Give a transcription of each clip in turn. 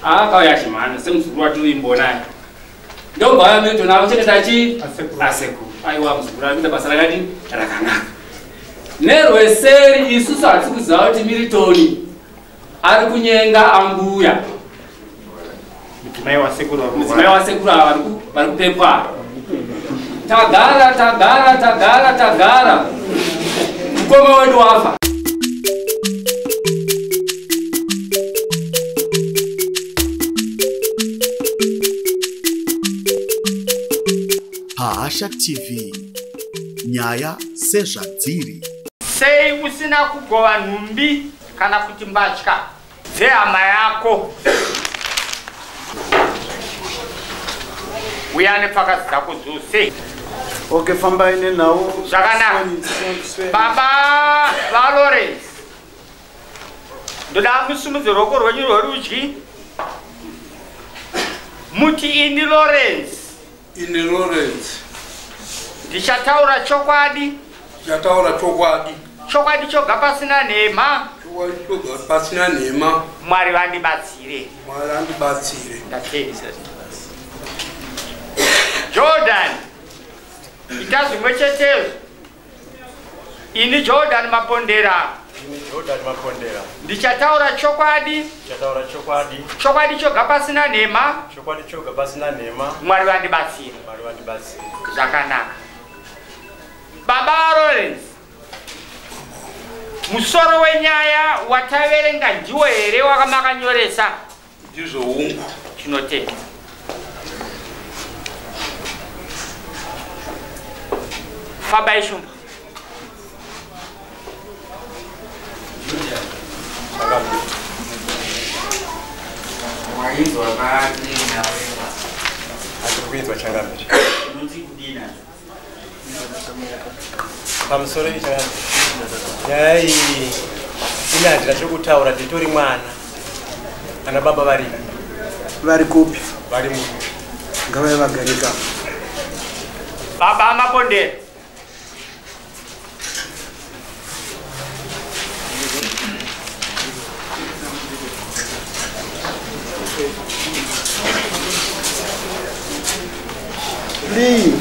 Akauya achimhanya semuzukuru watinovimbo naye. Ndobva auya Milton akuchengeta chi asekuru. Aiwa muzukuru ari kuita basa rakati rakanaka. Nerweseri isusu hatisi kuziva kuti Milton ari kunyenga ambuya. Mudzimai wasekuru vari Mudzimai wasekuru ava vari kupepwa. Tagara tagara tagara tagara. Mukoma wedu wafa. Pahasha TV nyaya sezvadziri. Sei usina kugova nhumbi kana kuti mbatya dzehama yako? Uya nepfakadzi dzako dzose. Okay, fambai nenhau. Zvakanaka. Baba vaLawrence, ndoda musimudze ruoko rwenyu rwerudyi muti ini Lawrence. Ini Lawrence. Ndichataura chokwadi. Ndichataura chokwadi. Chokwadi choga pasina nhema. Chokwadi choga pasina nhema. Mwari vandibatsire. Mwari andibatsire. Ndatenda. Jordan, ita zvimwe chetezvo. Ini Jordan Mapondera. Ini Jordan Mapondera. Ndichataura chokwadi. Ndichataura chokwadi. Chokwadi choga pasina nhema. Chokwadi choga pasina nhema. Mwari vandibatsire. Mwari vandibatsire. Zvakanaka. Baba vaLawrence, musoro wenyaya wataverenga ndiwo here wakamakanyoresa? Ndizvo hungu. Tinotenda. Fambai Shumba. Wainzwa paklina wepa. Atiri kuinzwa changamire. Unoti kudini azvo? Pamusoro iyi changamire. Nyaya iyi ine handina chekutaura nditori mwana. Ana baba varipi? Vari kupi? Vari muno. Ngavave vagarika. Baba Mapondera. Plea,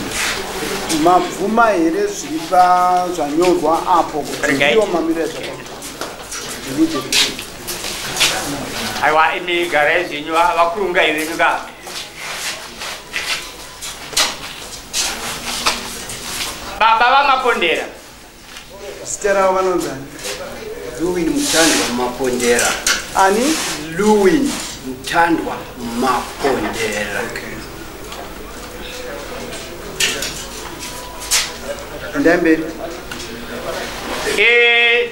mabvuma here zviri pazvanyorwa apo kuti ndiwo mamiriro ezvakaita? Aiwa imi garai zvenyu vakurungai venyu ka. Baba vaMapondera. Zita ravo vanonzi ani? Lewin Mutandwa Mapondera. Ani? Lewin Mutandwa Mapondera. Okay. Endai mberi.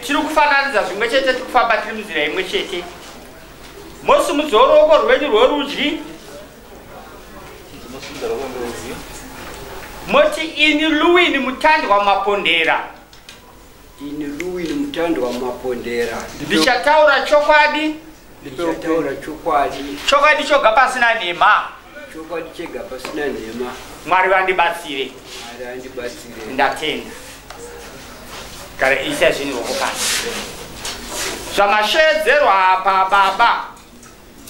Tiri kufananidza zvimwe chete, tiri kufamba tiri munzira imwe chete. Mosimudza ruoko rwenyu rwerudyi. Moti ini Lewin Mutandwa Mapondera. Ini Lewin Mutandwa Mapondera. Ndichataura chokwadi. Ndichataura chokwadi. Chokwadi choga pasina nhema. Chokwadi chega pasina nhema. Mwari vandibatsire. Mwari andibatsire. Ndatenda. Gara isa zvinhu ruoko pasi. Zvamashedzerwa apa baba.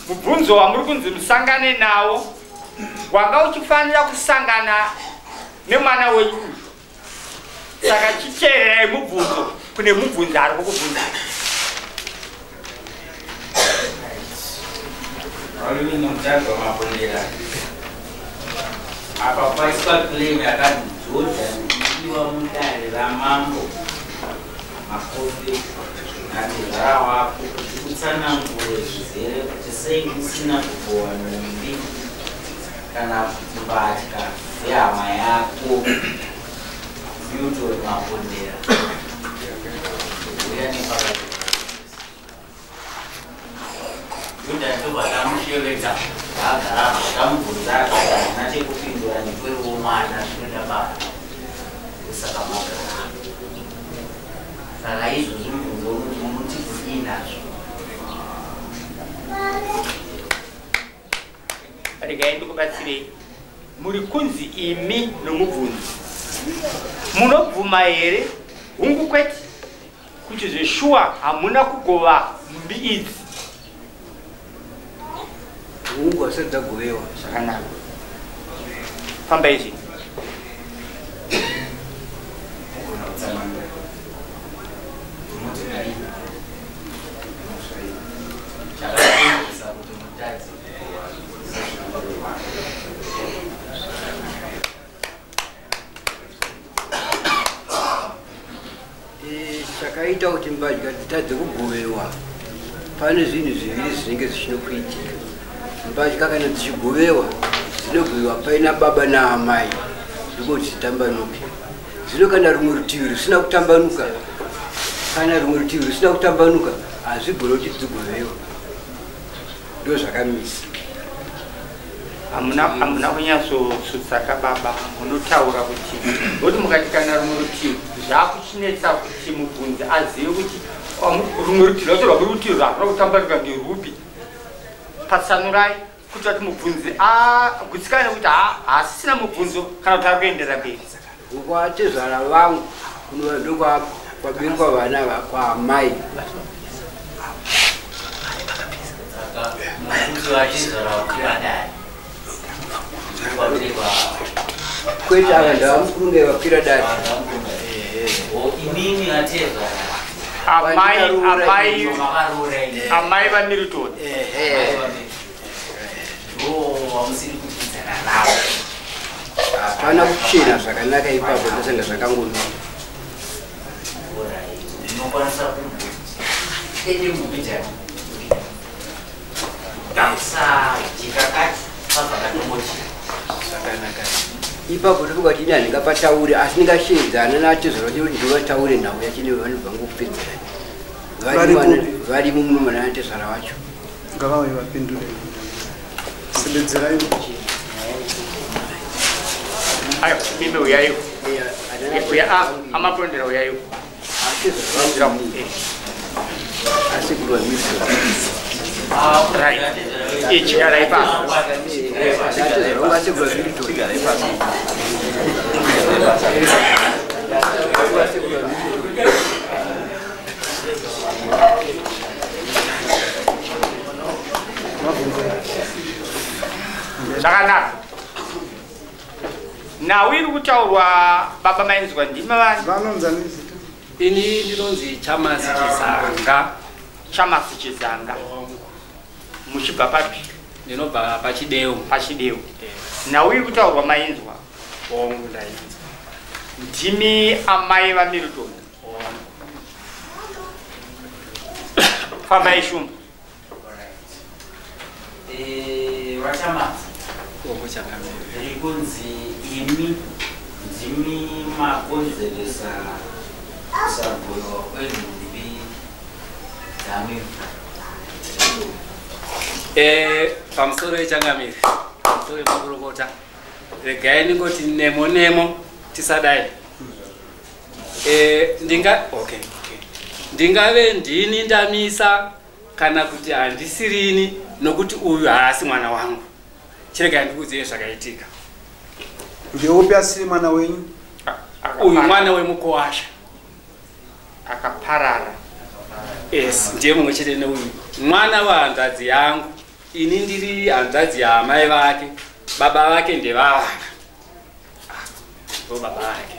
Mubvunzo wamuri kunzi musangane nawo wanga uchifanira kusangana nemwana wenyu uyu. Saka chichererai mubvunzo kune mubvunzo ari kukubvunza. Varume Mutandwa Mapondera. Apa paiswa claim yakanzi Jordan iwa mudare ramambo Makombe natezvara wako kuti utsanangure zvizere kuti sei usina kugowa nhumbi kana kuti mbatya dzehama yako Milton Mapondera. Uya nepakati. Jordan ndobva tamushevedza agara tamubvunza akati handina chekupindura nditoriwo mwana zvinoda baba saka magara. Saka izvozvi mubvunzo unoti kudii nazvo? Regai ndikubatsirei. Muri kunzi imi nomubvunzi munobvuma here hungu kwete kuti zveshuwa hamuna kugova nhumbi idzi? Hungu, asati dzagovewa. Zvakanaka, famba izvi. Ugona kutsanangura, unoti dai chakakonzeresa kuti mutadzi sezvinorewa? Chakaita kuti mbatya dzitadze kugovewa, pane zvinhu zviviri zvinenge zvichinokuitika. Mbatya kana dzichigovewa, dzinogovewa paina baba naamai, ndiko kuti dzitambanuke. Zvino kana rumwe rutivi rusina kutambanuka, kana rumwe rutivi rusina kutambanuka, hazvigoni kuti dzigovewa. Ndo zvakamisa. Hamuna kunyatsosutsaka baba. Munotaura kuti nokuti mukati kana rumwe rutivi, zvakuchinetsa kuti mubvunzi azive kuti rumwe rutivi rwacho rwamuri rutivi rwakuna kutambanuka ngerupi. Patsanurai kuti vati mubvunzi agutsikane kuti haasisina mubvunzo kana kuti ari kuenderera mberi. Kwatezvara vangu kunova ndokwaberekwa vana kwaamai. Saka mukuti vatezvara vakwira dare, kwaberekwa? Kwete, ava ndavamukurunge vakwira dare. Imimi atezvara? Amai, amai. Makaroora ini? Amai vaMilton. Ndo wamusiri kudyidzana navo? Hapana kuchena zvakanaka ipapo, ndosanga zvakangomira. Alright, unokwanisa kumboti ende mubijani kakusajeka kati pabva katombochika? Zvakanaka ipapo, tofunga kuti ini handingapataure, asi ndingashedzana natezvara vacho kuti ndivataure nhau yacho nevanobva ngokupedzerana. Vari kupi? Varimo muno mana natezvara vacho. Ngavauye vapindure. Sebedzerai. Ayo, mimi uyaiwo. Uya amapondera, uyaiwo. Atezvara vangu, asi kurwa Milton. Right, ichigara ipapo. Atezvara vangu, asi kurwa Milton. Asekuru vaMilton. Zvakanaka. Nhau iri kutaurwa, baba, mainzwa, ndima vani? Vanonzani zita? Ini ndinonzi Chamasi Chizanga. Chamasi Chizanga, muchibva papi? Ndinobva paChideu. PaChideu. Nhau iri kutaurwa mainzwa? Hongu, ndainzwa. Ndimi amai vaMilton? Hongu. Fambai, Shumba. VaChamasi. Hongu, changamire. Riri kunzi imi ndimi makonzeresa kusagovewa kwenhumbi dzaMilton. Pamusoro yechangamire, pamusoro yemakurukota, regai ndingoti nemo nemo tisadai. Ndinga okay. Ndingave ndini ndamisa kana kuti handisirini, nokuti uyu haasi mwana wangu. Chiregai ndikuudzei zvakaitika. Ndeupi asiri mwana wenyu? Uyu mwana wemukowasha. Akaparara. Yes, ndiye mumwe chete neuyu mwana wehanzvadzi yangu. Ini ndiri hanzvadzi yaamai vake, baba vake ndevavana ndo baba vake.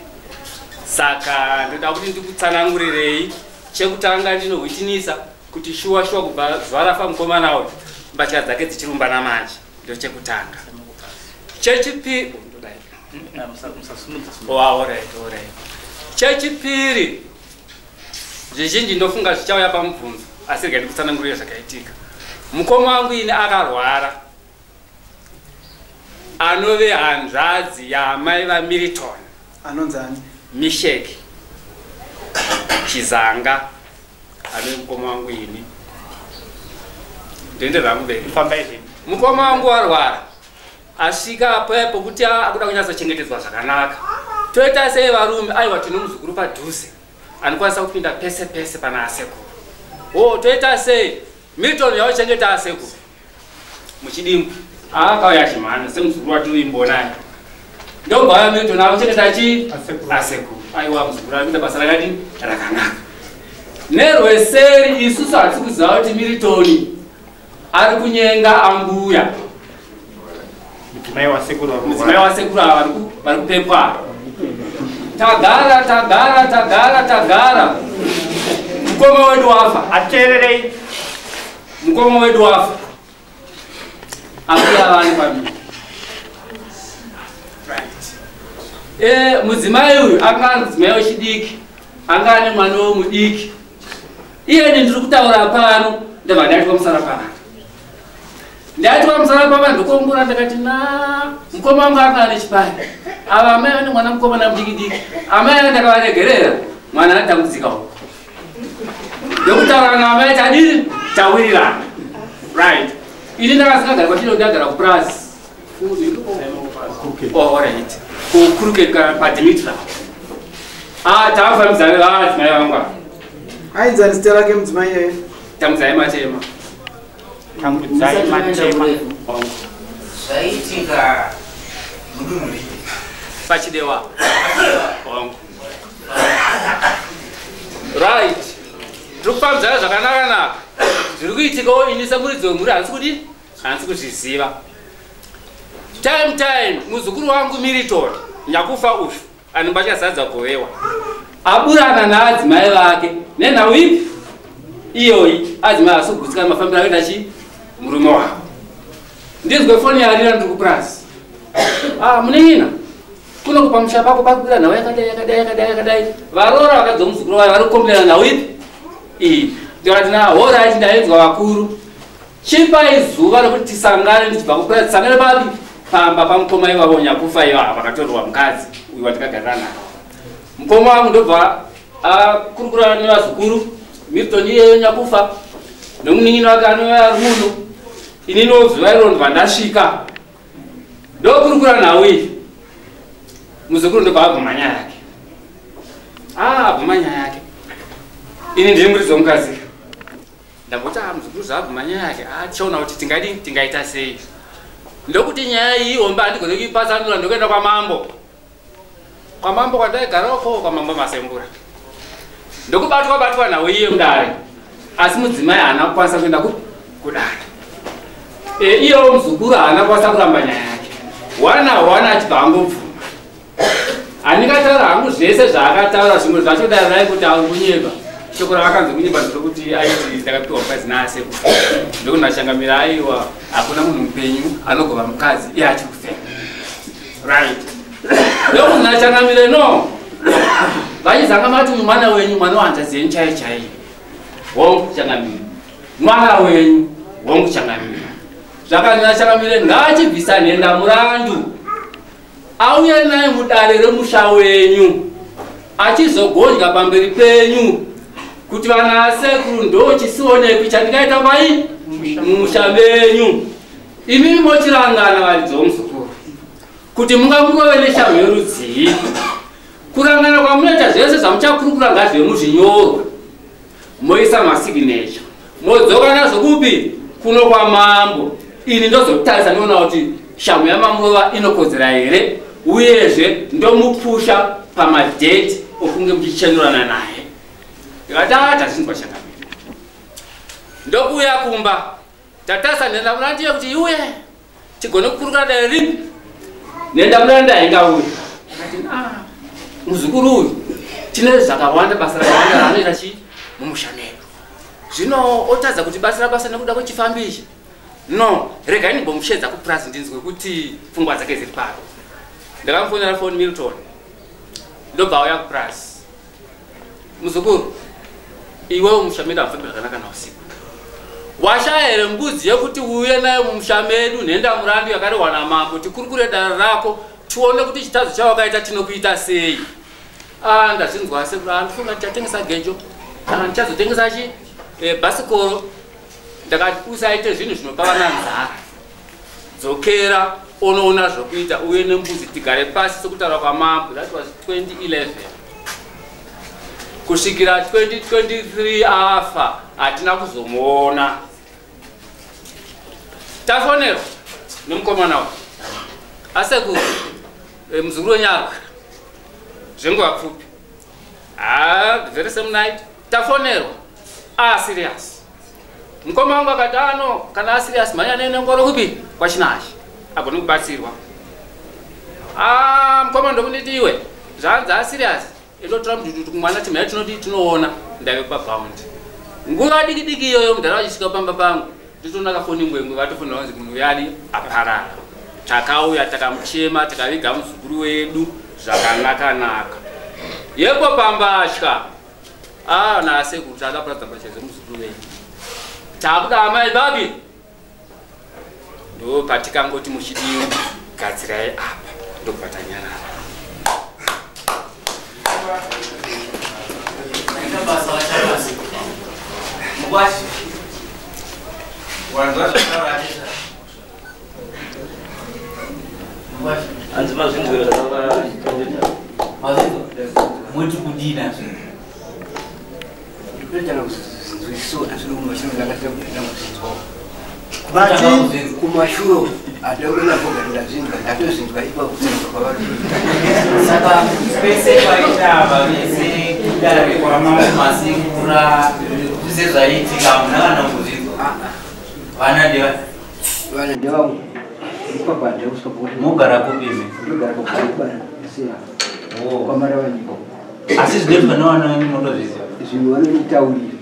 Saka ndoda kuti ndikutsanangurirei. Chekutanga, ndinohwitinisa kuti shuwa shuwa kubva zuva rafa mukomana uyu, mbatya dzake dzichirumbana manje. Ndo chekutanga. Chechipiri, oh, alright, alright. Chechipiri, zvizhinji ndofunga zvichauya pamubvunzo, asi regai ndikutsanangurire zvakaitika. Mukoma wangu ini akarwara, anove hanzvadzi yaamai vaMilton. Anonzi ani? Misheki Chizanga, anove mukoma wangu ini. Ndoende rangu mberi. Fambai zvenyu. Mukoma wangu warwara, asvika paya pokuti akuda kunyatsochengetedzwa zvakanaka. Toita sei varume? Aiwa, tine muzukuru padhuze anokwanisa kupinda pese pese pana asekuru. O, toita sei? Milton yauchengeta asekuru. Muchidimbu, akauya achimhanya semuzukuru watinoimbonaye, ndobva uya Milton akuchengeta chi asekuru. Aiwa, muzukuru ari kuita basa rakati rakanaka. Nerweseri isusu hatisi kuziva kuti Milton ari kunyenga ambuya. Mudzimai wasekuru. Mudzimai wasekuru ava vari kupepwa. Tagara tagara tagara tagara, mukoma wedu wafa. Ateererei. Mukoma wedu wafa, ambuya vane pamiri. Mudzimai uyu anga ari mudzimai wechidiki, anga ane mwana wemudiki. Iyeni ndiri kutaura pano, ndabva ndaitwa musara pavanhu, ndaitwa musara pavanhu. Ndokuongora, ndakati na mukoma wangu anga ane chipari, ava amai vane mwana mukomana mudiki diki. Amai ava ndakavaregerera, mwana anatambudzika uko. Ndokutaura naamai, tadini, tawirirana. Right, ini ndakasingagari kwachino, ndagara kupurazi. Alright, kuKruger paDimitra. Ah, tafambidzana vadzimai vangu ava. Ainzani zita rake mudzimai iyeye? Tambudzai Matema. Tambudzai Matema. Zvaitika mudunhu ripi? Pachidewa wangu. Right, tiri kufambidzana zvakanaka-naka. Zviri kuitikawo, ini semuridzi wemhuri handisi kudini, handisi kuzviziva. Time time, muzukuru wangu Miriton nyakufa uyu anenge achazadza govewa, aburana naadzimai vake nenhau ipi iyoyi. Adzimai asi kugutsikana mafambiro akaita chi murume wavo. Ndizwe foni yarira, ndiri kupurasi. Ah, munin'ina, kuno kupamusha pako pakubuda nhau yakadai yakadai yakadai yakadai. Varoora vakadzi muzukuru vayo vari kukomberana nhau ipi iyi. Ndikati na alright, ndainzwa vakuru. Chipai zuva rekuti tisangane ndichibva kupurasi. Tisangane papi? Pamba pamukoma ivavo nyakufa ivava vakatorwa mukadzi uyu watikagarira naye. Mukoma wangu ndobva akurukura nevazukuru, Milton iyeyo nyakufa nomunin'ina wake anouya ari muno. Ininiwo zuva iro ndobva ndasvika, ndokurukura nhau iyi. Muzukuru ndobva abvuma nyaya yake. Ah, abvuma nyaya yake. Ini ndiri muridzi womukadzi. Ndamboti, ah, muzukuru zvaabvuma nyaya yake, ah, tichaona kuti tingadini, tingaita sei. Ndokuti nyaya iyi hombe, handigone kuipatsanura. Ndokuenda kwamambo, kwamambo kwandaigara uko, kwamambo Masembura. Ndokubatwa batwa nhau iye mudare, asi mudzimai haana kukwanisa kuenda kudare. Iyewo muzukuru haana kukwanisa kuramba nyaya yake, wana wana achibva angobvuma. Handingataura hangu zvese zvaakataura. Zvimwe zvacho darirai kuti ari kunyeba. Shoko ravakanzi kunyeba nderekuti aiti ndakapiwa mukadzi naasekuru. Ndokuti ndashangamira, aiwa, hakuna munhu mupenyu anogova mukadzi iye achiri kufema. Right, ndokuti ndashangamire, no, vachizanga mati uyu mwana wenyu, mwana wahanzvadzi yenyu chaiyo chaiyo. Hongu changamire. Mwana wenyu. Hongu changamire. Zvakanzi nachangamire, ngaachibvisa nhenda murandu, auye naye mudare remusha wenyu, achizogodya pamberi penyu kuti vana asekuru ndo chisionekwi chandingaita pai mumusha menyu. Imimi mochirangana varidzi vomuzukuru kuti mungamurove neshamhu yerudzii. Kurangana kwamunoita, zvese zvamuchakurukura ngazvive muzvinyorwa, moisa masignature, modzoka nazvo kupi? Kuno kwamambo. Ini ndozotarisa, ndoona kuti shamhu yamamurova inokodzera here, uyezve ndomupusha pamadate okunge muchichenurana naye. Ndikati tazvinzwa changamire. Ndokuuya kumba, tatarisa nhendamurandi kuti iuye tigone kukurukura dare ripi. Nhendamurandi haingauyi. Akati, ah, muzukuru uyu tine zvakawanda, basa rakawanda raanoita chi mumusha medu. Zvino otadza kuti batsira basa nekuda kwechifambi ichi. No, regai ndimbomushedza kupurazi, ndinzwe kuti pfungwa dzake dziri paro. Ndakamufonera foni Milton, ndobva auya kupurazi. Muzukuru, iwewo musha medu hamufambi zvakanaka nausiku. Washaya here mbudzi yekuti uuye nayo mumusha medu, nhenda murandu yakarehwa namambo, tikurukure dare rako, tione kuti chitadzo chawakaita tinokuita sei? Ah, ndazvinzwa sekuru. Ah, ndifunga ndichatengesa gejo kana ndichazotengesa chi bhasikoro. Ndakati usaite zvinhu zvinopa vana nzara. Dzokera onoona zvokuita, uye nembudzi, tigare pasi sekutaura kwamambo. That was 2011. Kusvikira 2023 afa, hatina kuzomuona. Tafonerwa nemukomana uyu, asekuru, muzukuru wenyarwa. Zvenguva pfupi, ah, the very same night tafonerwa, aserious. Mukoma wangu akati, ano kana aserious, mhanya nene ngoro kupi? KwaChinashi. Agone kubatsirwa. Mukoma ndokunditi iwe zvanzi aserious itotora mutututu kumwana timhai tinoti tinoona ndave pabhaundi nguva diki diki iyoyo mudhara vachisvika pamba pangu nditoona kafoni ngwengwe vatofonera kunzi munhu uyadi aparara. Takauya takamuchema takaviga muzukuru wedu zvakanaka-naka. Yepo pambatya nasekuru tada kuratidza mbatya dzemuzukuru wedu. Takuda amai babi ndo patikangoti muchidiwa gadzirai apa ndobva tanyarara. Muti kudina kumashuro saka pese paitava vese kudare kwamasekura zvese zvaiitika hamuna kana kuzvinzwa. Vana ndeva mugara kupi imi? Asi zvinoitwa nevana venyu munotozviziva? Zvimwe vanonditaurira.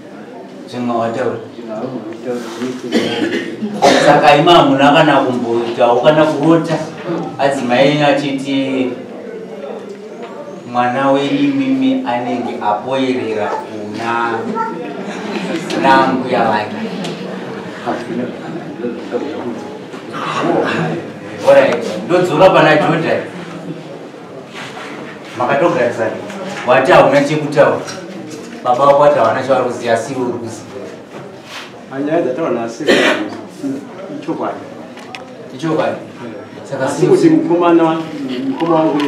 Zvimwe wataura. Saka imi hamuna kana kumboitawo kana kurota adzimai enyu achiti mwana wenyu imimi anenge apoyerera kuna nambuya vake. Alright, ndodzoka pana Jordan. Makatogarisana. Wati hauna chekutaura. Baba vako vati havana chavari kuziva asi iwe uri kuziva. Nyaya dzataura nhasi ichokwadi. Ichokwadi. Saka asi kuti mukoma wangu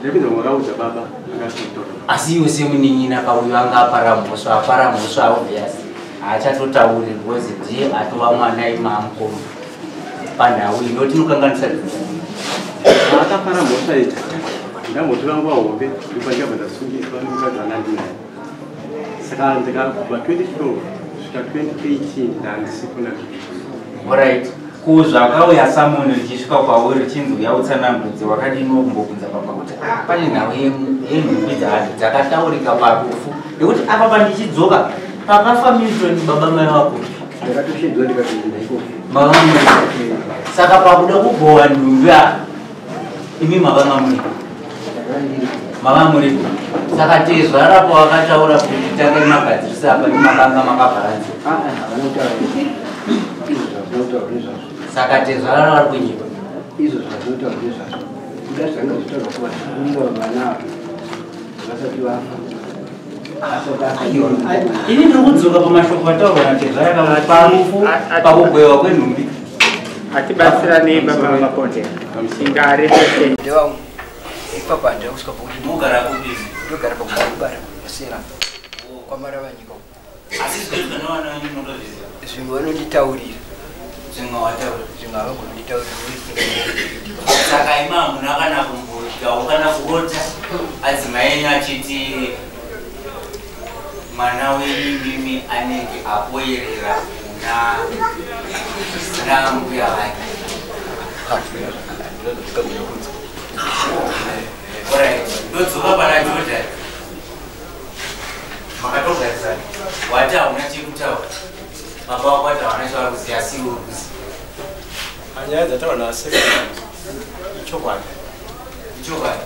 ndapinza wakaudza baba akasitaura. Asi iwe semunin'ina kauyu anga apara mhosva obvious. Haachatotauri because ndiye atova mwana imamukoma. Panhau ino tinokanganisa dzinza. Akapara mhosva ita. Ndambotora nguva hombe ndikabva ndasungiswa nemukadzi wandandinaye. Saka ndikabva 2012 kusvika 2018 ndandisipo na. Alright. Kuzvakauya samoni richisvika kwauri richinzi uya utsanangudze wakadini kumbobvunza baba kuti pane nhau yenhumbi dzakataurika parufu nekuti apa pandichidzoka pakafa Milton baba mai vako. Ndakatoshedzwa ndikatoenda ikoko. Saka pakuda kugowa nhumbi imi mavanga muri. Mava muripo. Saka tezvara pawakataura kuti tangai magadzirisa apa nemakanga makabharanzi. Saka tezvara vari kunyepa. Izvo zvazvinotaura ndezvazvo. Kuda zvanga zvitaurwa kuvakumba vana vasati vafa. Ini ndiri kudzoka pamashoko ataurwa natezvara parufu pakugwewa kwenhumbi. Atibatsiranei baba Maponde. Ingarete. Ipapa ndakusvika pakuti mugara kupi? Ndogara pakubara kusera. Kwamaravanyika. Asi zvinoitwa nevana venyu munotozviziva? Zvimwe vanonditaurira. Zvimwe wataura. Zvimwe havagonditaurira. Saka imi hamuna kana kumboitawo kana kurota adzimai enyu achiti mwana wenyu imimi anenge apoyerera kuna mbuya vake. Alright, ndodzoka pana Jordan. Makatogarisana. Wati hauna chekutaura. Baba vako vati havana chavari kuziva asi iwe uri kuziva. Nyaya dzataura nhasi ichokwadi. Ichokwadi.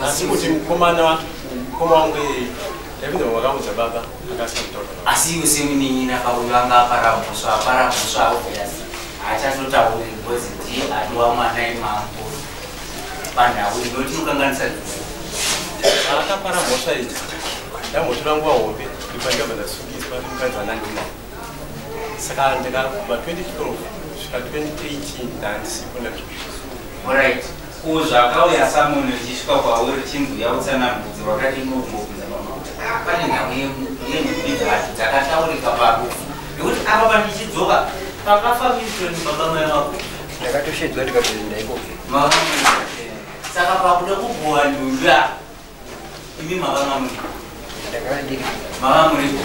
Asi kuti mukoma wangu ndapinza wakaudza baba akasitaura. Asi iwe semunin'ina kauyu anga apara mhosva obvious. Haachatotauri because ndiye atova mwana imambo. Panhau ino tinokanganisa dzinza. Akapara mhosva ita. Ndambotora nguva hombe ndikabva ndasungiswa nemukadzi wandandinaye. Saka ndikabva 2012 kusvika 2018 ndandisipo na. Alright. Kuzvakauya samoni richisvika kwauri richinzi uya utsanangudze wakadini kumbobvunza baba kuti pane nhau yenhumbi dzakataurika parufu nekuti apa pandichidzoka pakafa Milton baba mai vako. Ndakatoshedzwa ndikatoenda ikoko. Saka pakuda kugowa nhumbi imi mavanga muri. Mava muripo.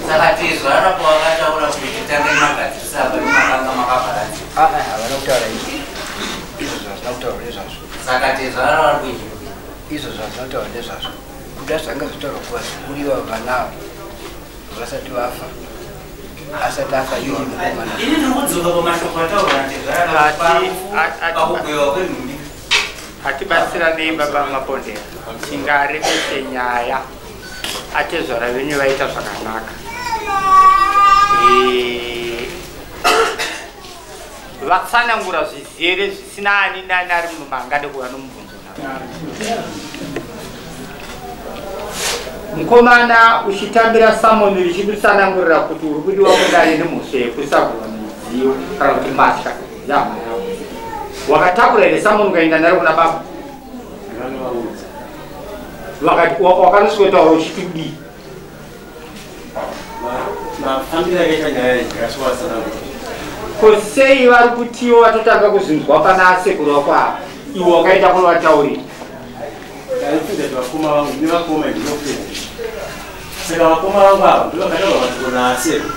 Saka tezvara pawakataura kuti tangai magadzirisa apa nemakanga makabharanzi. Havana kutaura izvo. Izvo zvazvina kutaurwa nezvazvo. Saka tezvara vari kuinji? Izvo zvazvina kutaurwa nezvazvo. Kuda zvanga zvotaurwa kuvazukuru ivavo vanavo vasati vafa. Asati afa iye mukomana. Ini ndiri kudzoka pamashoko ataurwa natezvara pakugovewa kwenhumbi. Hatibatsiranei baba Mapondera. Tingarevese nyaya. Atezvara venyu vaita zvakanaka. Vatsanangura zvizere zvisina ani nani ari munhu angade kuva nomubvunzo navo. Mukomana uchitambira samoni richikutsanangurira kuti uri kudiwa kudare nemhosva yekusagova midziyo kana kuti mbatya yehama yako. Wakatakura here samoni ukaenda naro kuna baba? Wakanoswetaura uchiti kudii? Mafambiro akaita nyaya iyi ndakasowatsanangura. Ko sei vari kutiwo vatotanga kuzvinzwa pana asekuru vako ava? Iwe wakaita kunovataurira. Ndaipinda kuti vakoma vangu nevakoma ndinopedza. Saka vakoma vangu ava ndivo vakataura mashoko naasekuru.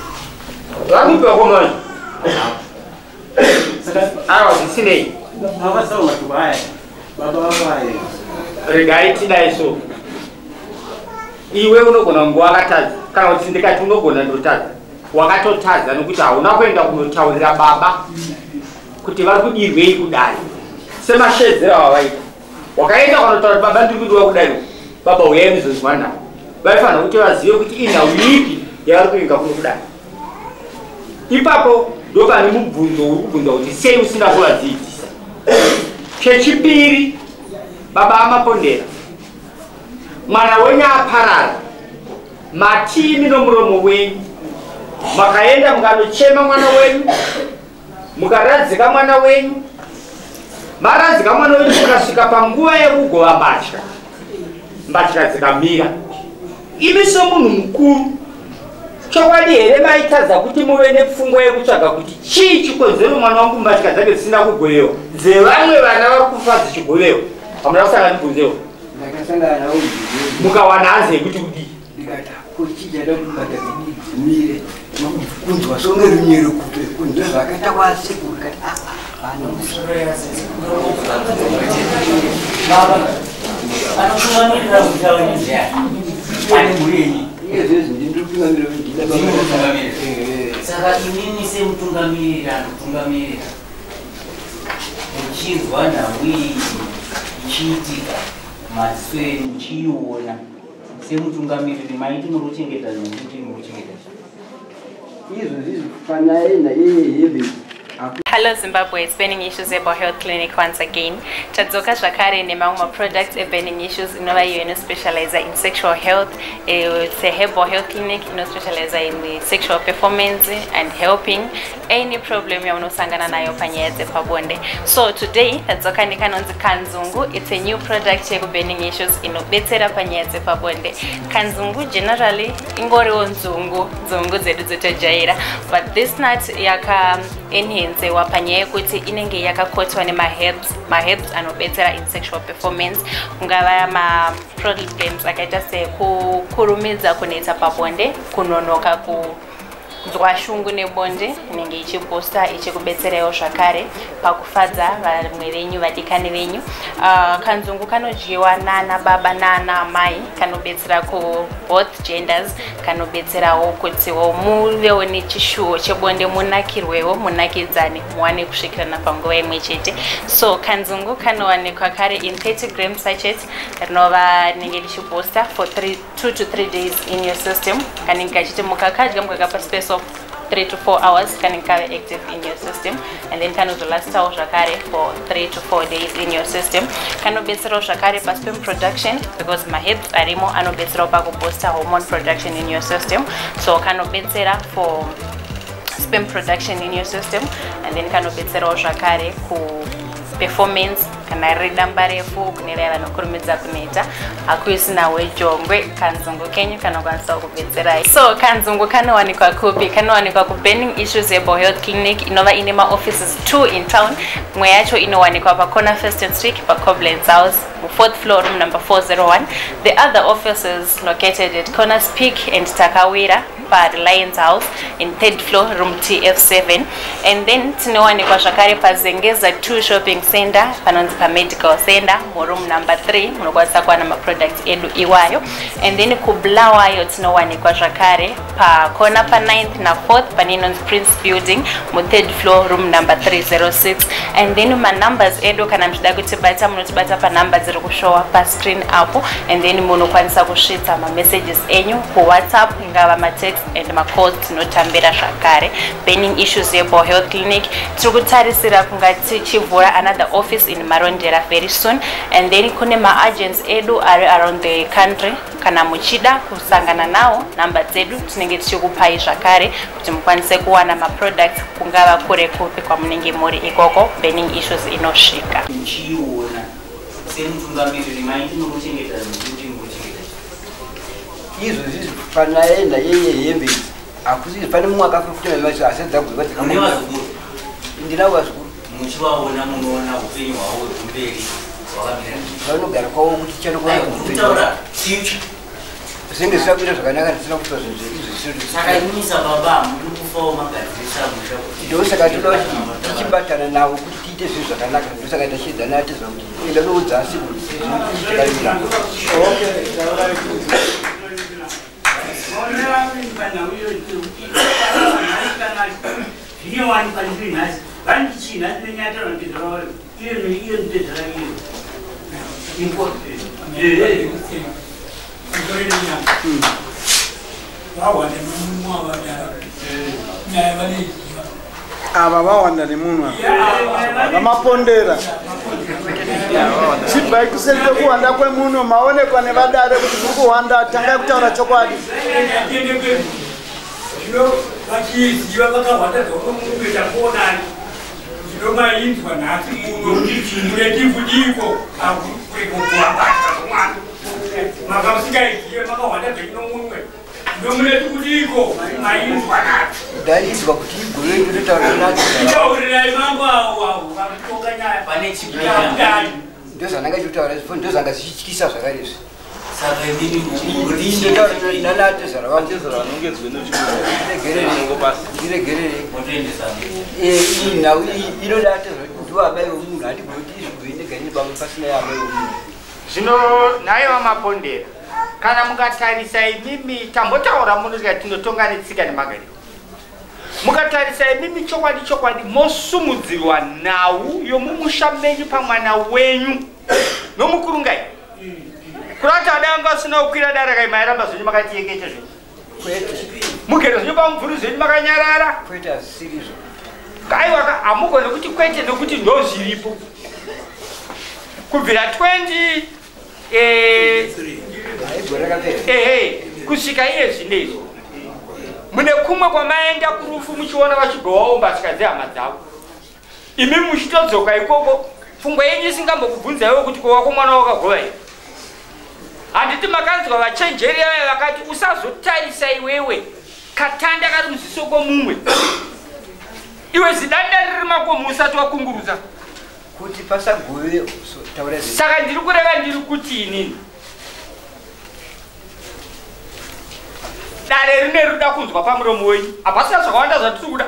Vakupi vakoma vacho? Saka Aiwa, zvisinei. pavataura mashoko aya baba vangu aya. Regai tidai so. Iwe unogona kunge wakatadza, kana kuti ndikati unogona ndotadza. Wakatotadza nokuti hauna kuenda kunotaurira baba kuti vari kudirwei kudai. Semashedzero avavaita. Wakaenda kunotaura baba ndiri kudiwa kudai. Baba uyai muzonzwa navo. Vaifanira kuti vazive kuti inhau ipi yavari kuinga kuno kudai. Ipapo ndopane mubvunzo uri kubvunza kuti sei usina kuvadzidzisa. Chechipiri, baba aMapondera, mwana wenyu aparara, matimi nomuromo wenyu makaenda mukanochema mwana wenyu, mukaradzika mwana wenyu, maradzika mwana wenyu mukasvika panguva yekugova mbatya, mbatya dzikamira. Imi somunhu mukuru, chokwadi here maitadza kuti muve nepfungwa yekutsvaga kuti chii chikonzero mwana wangu mbatya dzake dzisina kugovewa, dzevamwe vana vari kufa dzichigovewa? Hamuna kusangana mubvunzewo? Ndakasangana nawo mubvunzo. Mukawana hanzi yekuti kudii? Ndikati kuchijada kuti mbatya dzimire. Kunzwa songe runyero kupe kunzwa zvakaita kwasekuru ndikati ah Baba anotungamirira musha wenyu ndiani? Ane mhuri yenyu. Iye zvezvi ndiri kutungamirira ndina baba. Ndinotungamirira. Saka inini semutungamiriri anotungamirira muchinzwa nhau iyi ichiitika maziso enyu muchiiona semutungamiriri maiti muri kuchengeta zvinhu kuti muri kuchengeta zvinhu. Izvo zvizvi panyaya naiye hembe. Hello Zimbabwe, it's Burning Issues Herbal Health Clinic once again. Tadzoka zvakare nemamwe products eBurning Issues inova iyo inospecializa in sexual health. It's a herbal health clinic inospecializa in sexual performance and helping any problem yaunosangana nayo panyaya dzepabonde. So today tadzoka nekanonzi Kanzungu. It's a new product yekuBurning Issues inobetsera panyaya dzepabonde. Kanzungu generally ingoriwo nzungu, nzungu dzedu dzetojaira, but this nut yaka enhancewa panyaya yekuti inenge yakakotwa nemaherbs, maherbs anobetsera in sexual performance, kungava maproblems akaita sekukurumidza kunetsa pabonde, kunonoka kunzwa shungu nebonde, inenge ichiboosta ichikubetserewo zvakare pakufadza vamwe venyu, vadikani venyu. Kanzungu kanodyiwa nana baba nana amai, kanobetsera ku both genders, kanobetserawo kutiwo muvewo nechishuwo chebonde, munakirwewo, munakidzane, muwane kusvikirana panguva imwe chete. So kanzungu kanowanikwa kare in 30 gram sachet, rinova rinenge richiboosta for 2 to 3 days in your system. Kanenge kachiti mukakadya mukakapa space of 3 to 4 hours, kanenge kave active in your system, and then kanozolastawo zvakare for 3 to 4 days in your system. Kanobetserawo zvakare pasperm production because maherbs arimo anobetserawo pakuboosta hormone production in your system. So kanobetsera for sperm production in your system, and then kanobetserawo zvakare ku performance Kana riri damba refu kune vaya vanokurumidza kuneta, hakuisina wejongwe, kanzungu kenyu kanokwanisa kukubetserai. So kanzungu kanowanikwa kupi? Kanowanikwa kuBurning Issues Herbal Health Clinic, inova ine maoffices 2 in town. Mwe yacho inowanikwa pacorner First and Street, paCoblenz House, fourth floor, room number 401. The other offices located at Corners Peak and Takawira, paReliance House, in third floor, room TF7. And then tinowanikwa zvakare paZengeza 2 Shopping Center, panonzi paMedical Center, muroom number 3. Munokwanisa kuwana maproducts edu iwayo. And then kuBulawayo tinowanikwa zvakare pakona pa9th na4th, pane inonzi Prince Building, muthird floor, room number 306. And then manumbers edu, kana muchida kutibata, munotibata panhamba dziri kushowa pascreen apo. And then munokwanisa kusvitsa mamessages enyu kuWhatsApp, ingava matext and macalls, tinotambira zvakare. Burning Issues Herbal Health Clinic, tiri kutarisira kunga tichivhura another office in Marondera very soon. And then kune maagents edu ari around the country. Kana muchida kusangana nawo, namba dzedu tinenge tichikupai zvakare kuti mukwanise kuwana maproducts, kungava kure kupi kwamunenge muri ikoko, Burning Issues inosvika. Muchiiona semutungamiriri, maiti mukuchengeta kuti mukuchengeta? Izvozvi panaenda yeye hembe idzi, hakusi pane mumwe akafa futi maimaso, asi dzagurwa. Mune vazukuru? Ndinavo vazukuru. Muchivaona, munoona upenyu hwavo hwekumberi hwakamira? Vanogara kwavo kuti chanokona. Kutaura future. Zvinenge zvisina kuita zvakanaka, ndisina kuita zvinhu izvi. Saka imisa baba, muri kufawo magadzirisa musha kuti Ndosaka toda kuti tichibatana navo kuti tiite zvinhu zvakanaka. Ndosaka tachiedzana atezva kuti enda noudza asi kuti chakamira. Zvinowanikwa ndiri nhasi vandichii nhasi nenyatara mutezera wayo, iyo mutezera iyo. Vawanda nemunhu avadara, nyaya vaneiziva. Ava vawanda nemunhu ava, VaMapondera. Chibvai kuseri kwekuwanda kwemunhu. Maonekwa nevadare kuti muri kuwanda. Tangai kutaura chokwadi. Zvino vachiziva vakawanda zvakomukuita kuonani. Zvino mainzwa nhasi muno muretivudiko kurikukuwabata mwana maka musingaizive, makawanda zveinomunwe. Zvino mureti kudiko mainzwa nhasi? Ndaizwa kuti igore ndototaura nadzo. Itaurirai mambo avo, avo vakutonga nyaya. Pane chipinda. Ndozvandanga chitotaura izvo, ndozvanga zvichityisa zvakare izvi. Saka imini Nanatezvara vangu, ndiregerere. motoendesa. Iyi nhau iyi inoda atezvara kuti ndiwo amai vomunhu. Handigoni kuti izvigoi ndega pamwe pasina yaamai vomunhu. Zvino nhai VaMapondera, kana mukatarisa imimi, tambotaura muno tikati tinotonga netsika nemagariro. Mukatarisa imimi, chokwadi chokwadi, mosumudzirwa nhau yomumusha menyu pamwana wenyu nomukurungai, kurati adanga asina kukwira dare kai, mairamba zvenyu makatiyekete zvenyu? Kwete. Mugere zvenyu pamubvuri zvenyu makanyarara? Kwete, hazisirizvo. Aiwa, hamugoni kuti kwete, nekuti ndo zviripo kubvira 20 Haigore rakapera. Ehe, kusvika iye zvinezvi. Mune kumwe kwamaenda kurufu muchiona vachibhowawo mbatya dzehama dzavo, imi muchitodzoka ikoko, pfungwa yenyu isingambokubvunzaiwo kuti kowako mwana wakagova here. Handiti makanzwa vachenjeri vaya vakati, usazotarisa iwewe katanda kari muziso kwomumwe, iwe zidanda riri makomo usati wakungurudza? Kuti pasagove so, taura zve. Saka ndiri kureva, ndiri kuti inini dare rine rinoda kunzwa pamuromo wenyu. Hapasina zvakawanda zvatiri kuda.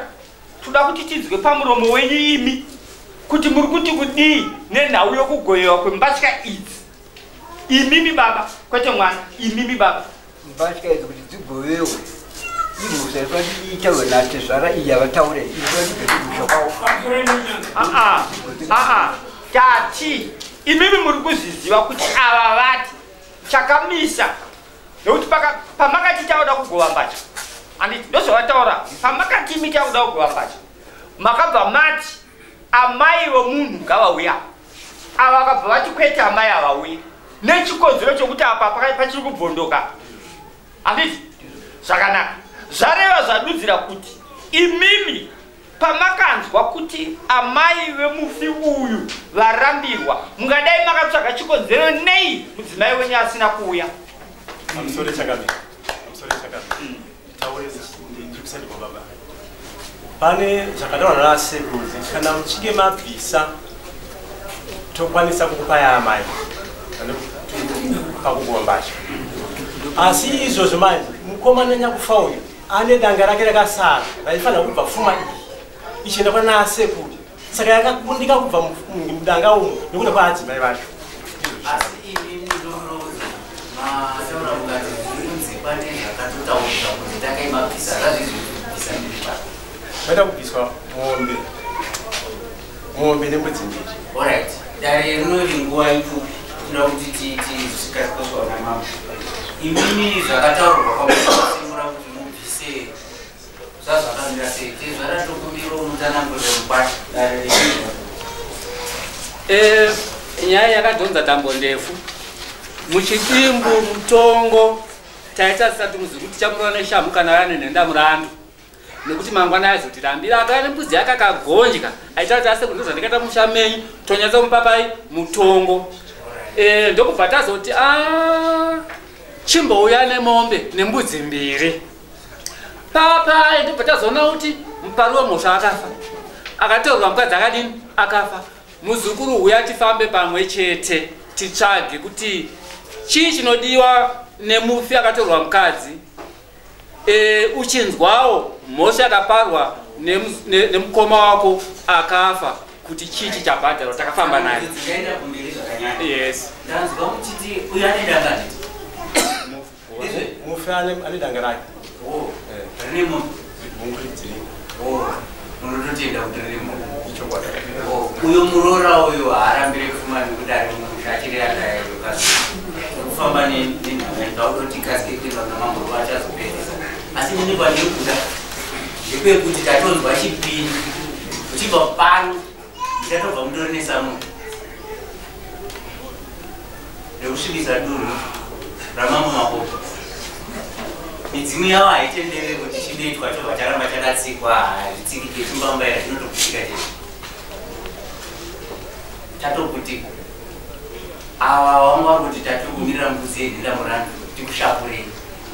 Toda kuti tinzwe pamuromo wenyu imi kuti muri kuti kudii nenhau yokugoyewa kwembatya idzi, imimi baba, kwete mwana, imimi baba. Mbatya idzi kuti dzigovewe, imhusa inofanira kuti itaurwe natezvara iyi yavataura iyi, inofanira kuti ibve kumusha kwavo. Aa, aa, tati imimi muri kuzviziva kuti ava vati chakamisa nekuti pamakati tauda kugova mbatya, handiti ndozvavataura? Pamakati imi tauda kugova mbatya, makabva mati amai vomunhu ngavauya. Ava vakabva vati kwete, amai havauyi nechikonzero chokuti apa pachiri kubvondoka, handiti? Zvakanaka, zvareva zvadudzira kuti imimi Pamakanzwa kuti amai vemufi uyu varambirwa, mungadai makatsvaga chikonzero nei mudzimai wenyu asina kuuya? Pamusoro chakabika. Pamusoro chakabika. Taure ndiri kusati kwababa. Pane zvakataurwa nasekuru kana muchinge mabvisa tokwanisa kukupai amai pakugova mbatya. Asi izvozvo manje mukomana nyakufa uyu ane danga rake rakasara raifanira kubva pfuma iyi ichienda kwana sekuru, saka yakakundika kubva mudanga umu nekuda kwaadzimai vacho. Asi ini ndoroza mataura mukati zvinonzi pane zvakatotaurika kuti tangai mabvisa zvazvizvibvisa ndiri pano. Vaida kubviswa mombe nembudzi mbiri. Alright, dare rinori nguva ipfupi tinoda kuti tisvikaswa namambo. Imimi zvakataurwa kwamusemura kuti mubvise zvazvakamira sei tezvaratokumbiro mutsanangurire mukwasha dare richinzwa. Nyaya yakadhonza tambo ndefu muchidimbu mutongo taita tisati muzi kuti chamurova neshamhu kana ane nhenda murandu nekuti mangwana aizotirambira akauya nembudzi yake akagonja aita kuti asekuru ndozvandikaita musha menyu tonyatsa mupapai mutongo. Ndokubva tazoti chimbouya nemombe nembudzi mbiri papai, ndobva tazoona kuti mupari wemhosva akafa, akatorwa mukadzi akadini akafa. Muzukuru uya tifambe pamwe chete titsvage kuti chii chinodiwa nemufi akatorwa mukadzi. Uchinzwawo mhosva yakaparwa nemukoma wako akafa kuti chii chichabhadharwa, takafamba naye. Ndingaenda kumberi zvakanyanya. Yes. Ndanzwa muchiti uyu ane danga nditi. Mufi ane danga rake. Oh, rine mombe. Bhunguri dzirimo. Oh, munototenda kuti rine mombe. Ichokwadi. Oh, uyo muroora uyo haarambire pfuma nekuti ari mumusha achiri akayokasi. Kufamba nenhama ndaudoti kasike kuenda kuna mambo vachazopedzisa. Asi nini kwandiri kuda ndepekuti tatonzwa chipini uchibva pano ndichatobva mutori nesamu rekusvibisa dunhu ramambo Makopo. Midzimu yavo haitendereri kuti chinoitwa chobva charamba chakatsikwa, hazvitsikike, chimbambaira chinotoputika chete. Tatoputika. Ava vanga vari kuti tatokumirira mbudzi yenhenda murandu tikushapurei.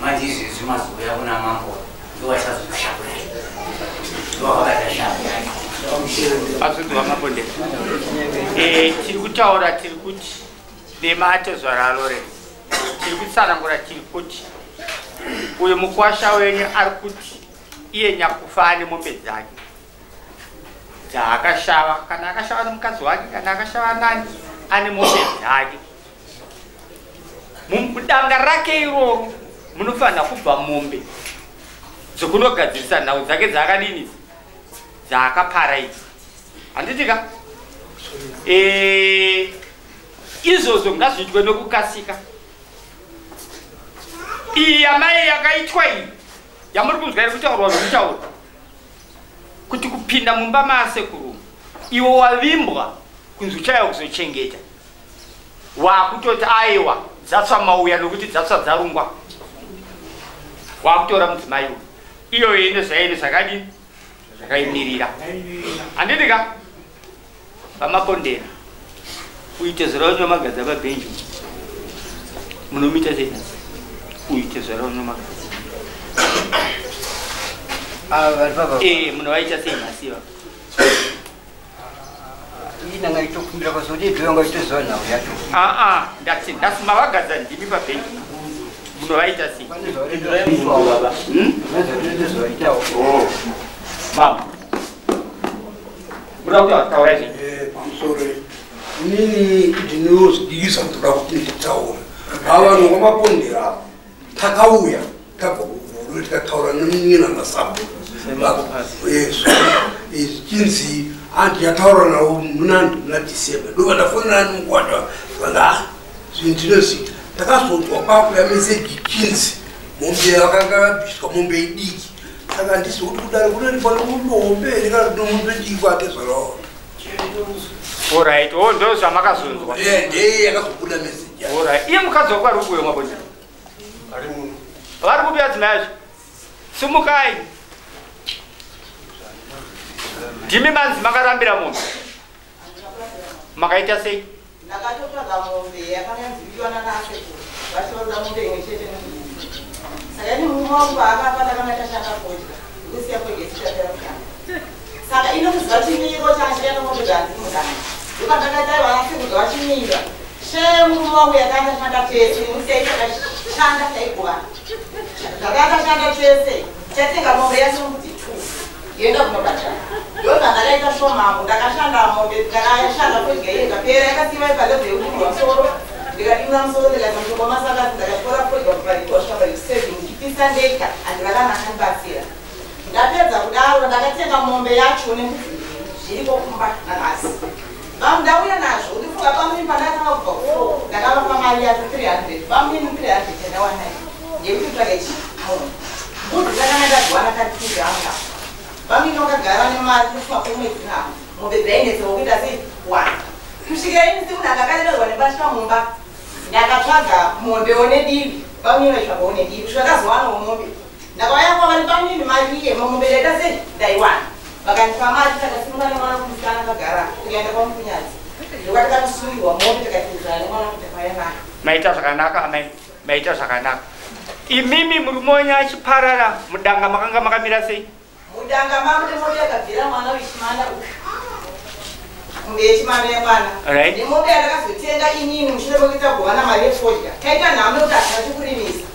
Manje izvezvi mazouya kuna mambo ndovachazokushapurai. Ndovakabata shapu yacho. Azvinzwa Mapondera. Tiri kutaura tiri kuti dema atezvara Lawrence. Tiri kutsanangura tiri kuti uyu mukwasha wenyu ari kuti iye nyakufa ane mombe dzake dzaakashava, kana akashava nemukadzi wake, kana akashava nani, ane mombe dzake. Mudanga rake iroro munofanira kubva mombe dzekunogadzirisa nhau dzake dzaakadini dzaakapara idzi, handiti ka? Izvozvo ngazviitwe nokukasika. Iyi yamai yakaitwa iyi yamuri kunzwa iri kutaurwa zvekutaura kuti kupinda mumba maasekuru iwo wavimbwa kunzi uchauya kuzochengeta, wakutoti aiwa dzatsva mauya nokuti dzatsva dzarungwa, wakutora mudzimai uyu. Iyoyo ine zvaine zvakadini zvakaimirira, handiti ka? VaMapondera, uite zvara unomagadza pabhenji munomuita sei nhasi? Uite zvara unomagadza munovaita sei nhasi va? Inanga itokumbira kwazoti idhoyonga itoziva nhau yacho. Aa, ndati nhasi mavagadza ndimi pabhenji munovaita sei? Mama, muda kutaura, taurai zvenyu. Pamusoro, inini ndinozvidikisa kutoda kuti nditaura. Ava vanhu vaMapondera takauya tabva kuguru tikataura nemunyina nasabu zvichinzi handiyataura navo muna December, ndobva ndafonera nemukwata vanga zvinhu ndinozviita. Takazonzwa kwakuya meseji chinzi mombe yakanga yabviswa mombe idiki, saka handisi kuti kudare kunoripa mombe hombe here kana kuti mombe diki kwatezvaraona. Alright, oh, ndo zvamakazonzwa. Ndeye yakazobuda meseji. Alright, iye mukadzi wako ari kuuya Mapondera? Ari muno. Vari kupi adzimai acho? Sumukai. Ndimi manzi makarambira mombe. Makaita sei? Ndakatotsvaga mombe yakanga yanziviwa nanasekuru vachivanza mombe imwe chete nemudzi. Saka ini murume wangu paakafa ndakanga tashanda fodya ndikusiya fodya ichitapera kudana. Saka ino kuziva chimiro changa mombe dzanzi mudana. Ndopandakati aiwa anasekuru vachimira. She murume wangu yakanga tashanda tese nekuti takashanda taigovana. Takanga tashanda tese tatenga mombe yacho mbudzi 2 yenda kunobhadhara. Ndozvandakaita shoma ndakashanda mombe ndakashanda fodya iye ikapera yakasiiwa ipalevel yekudimwa musoro ndikadimura musoro ndikaisa mushonga wamasakati ndakatora fodya kubva kusvika pa 7 ndichipisa ndega handina kana akandibatsira. Ndapedza kudaro ndakatenga mombe yacho nembudzi mbiri zviriko kumba nanhasi. Ndauya nazvo ndifunga pamweni pandakatanga kubva kufo ndakavapa mari yacho 300 pamweni 300 yandawana yekuti tsvage chii mbudzi ndakanga ndadziwana katianga vamweni vakagara nemari kufunga kwemwedzi navo mombe dzainetsewa kuita sei kuwana kusvikira ini semunhu akakaremerwa nembatya mumba ndakatsvaga mombewo nedivi vamweni vaitsvagawo nedivi kusvika ndazowanawo mombe ndakauya kwavari pamweni mari iye mombe ndaita sei ndaiwana vakandipa mari takasimuka nemwana kumusikana akagara tikaenda kwamukunyadzi ndokuti takasungirwa mombe tikatiudzana nemwana kuti takauya nayo. Maita zvakanaka amai, maita zvakanaka. Imimi murume wenyu achiparara mudanga makanga makamira sei? Mudanga mangu nemombe yakabvira mwana wechimanda uyu mombe yechimanda yemwana nemombe yandakazotenga inini mushure mekuita kugovana mari yefodya taita nhamo yekuti hatina chekurimisa.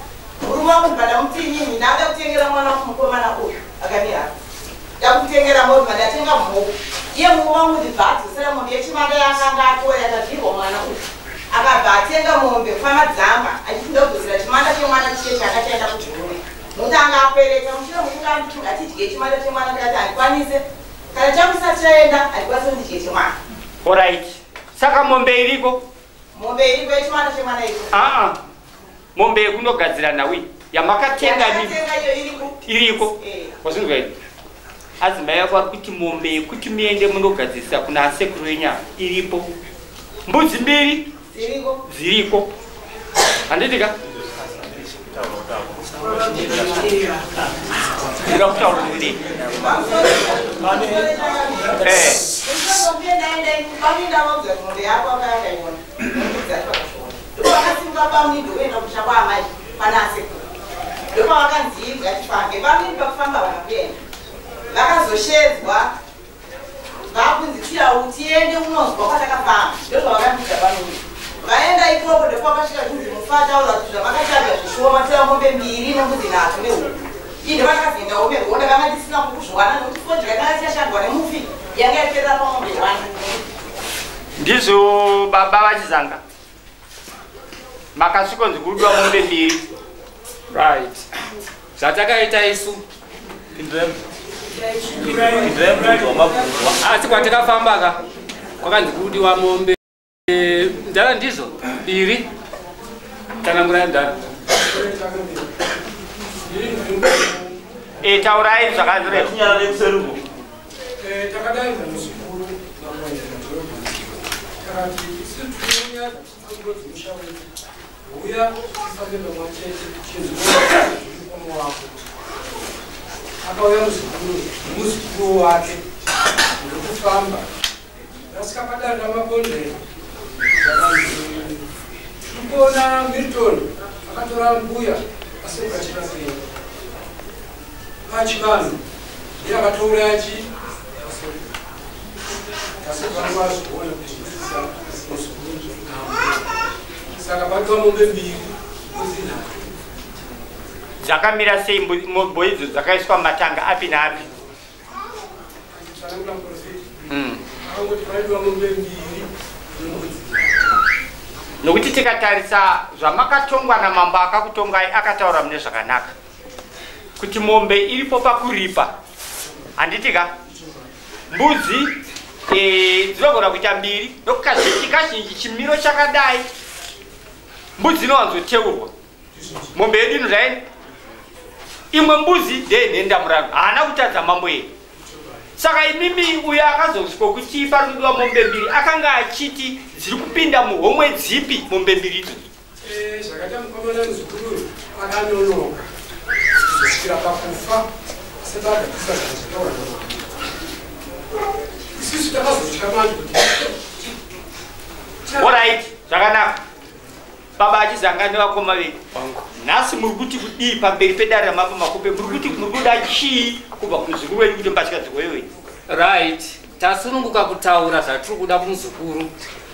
Murume wangu ndikadamuti inini ndada kutengera mwana wangu mukomana uyu akamira ndakutengera mombe ndatenga mhopo iye murume wangu ndibva adzosera mombe yechimanda yaakanga atora yakabvirwa mwana uyu akabva atenga mombe kwamadzamba achiti ndokudzosera chimanda chemwana chiye changa chaenda kuchirume nokuti anga akwereta mushure mekuti anditi ngatidye chimanda chemwana ndikati handikwanise kana changu chisati chaenda handikwanise kundidye chemwana. Alright. Saka mombe iriko? Mombe iriko yechimanda chemwana iriko. Aa. Mombe yekunogadzira nhau iyi yamakatenga iyo iriko. Wazvinzwa here? Adzimai ako ari kuti mombe yekuti muende munogadzirisa kuna asekuru venyu ava iripo. Mbudzi mbiri dziriko. Handiti ka? Ndinoda kutaura kuti Ndopavakasimuka pamuni ndokuenda kumusha kwaamai pana asekuru. Ndopavakanzi ngatifambe. Pamuni pakufamba havana kuenda. Vakazoshedzwa vakunzi tiyau tiende unonzwa kwatakafamba. Ndozvavakandiudza pamuni. Vaenda ikoko ndopavakasvika kunzi mufataura kuti zvavakatsvaga zvishoma tora mombe mbiri nembudzi nhatu nehuku. Ii ndopandakazoenda omerwa ndakanga ndisina kuzviwana nekuti fodya yakanga ichashandwa nemufi yanga yaperera pamombe one. Ndizvo baba vachizanga. Makasvikonzi kudiwa mombe mbiri. Right. Zvatakaita isu. Asi kwatakafamba ka kwakanzi kudiwa mombe ndara ndizvo mbiri. Tsanangurai ndara. Taurai zvakanzireva. Takadaidza muzukuru takati isu tinonya dzemusha wedu uya tifambe pamwe chete chinzwa wako. Akauya muzukuru nemuzukuru wake ndokufamba rasvika padare raMakondera tiri kuona Milton akatora mbuya asekukachira penyu pachivanhu ndiye akatouraya chi tasekuvanhu vazviona kuti muzukuru saka padiwa mombe mbiri mbudzi nhatu. Dzakamira sei mombe idzo dzakaiswa mumatanga api naapi? Tsanangura muprofiti. Akangoti paidiwa mombe mbiri nembudzi. Nokuti tikatarisa zvamakatongwa namambo akakutongai akataura mune zvakanaka kuti mombe iripo pakuripa handiti ka mbudzi dzinogona kuita mbiri nokukazhinji kazhinji chimiro chakadai mbudzi inowanzoteurwa mombe yedu inodaini imwe mbuzi ndeyenhendamurano haana kutadza mambo yedu. Saka imimi uyo akazosvika kuti pari kudiwa mombe mbiri akanga achiti dziri kupinda muhomwe dzipi mombe mbiri idzodzo? Zvakaita mukomana muzukuru akanonoka kuzosvikira pakufa asati agadzirisa zvakataura namambo. Isusu takazotya manje kuti Alright, zvakanaka. Baba achizanga nevakoma venyu. Nhasi muri kuti kudii pamberi pedare ramambo Makope? Muri kuti muri kuda chii kubva kumuzukuru wenyu kuti mbatya dzigovewe? Right, tasununguka kutaura zvatiri kuda kumuzukuru.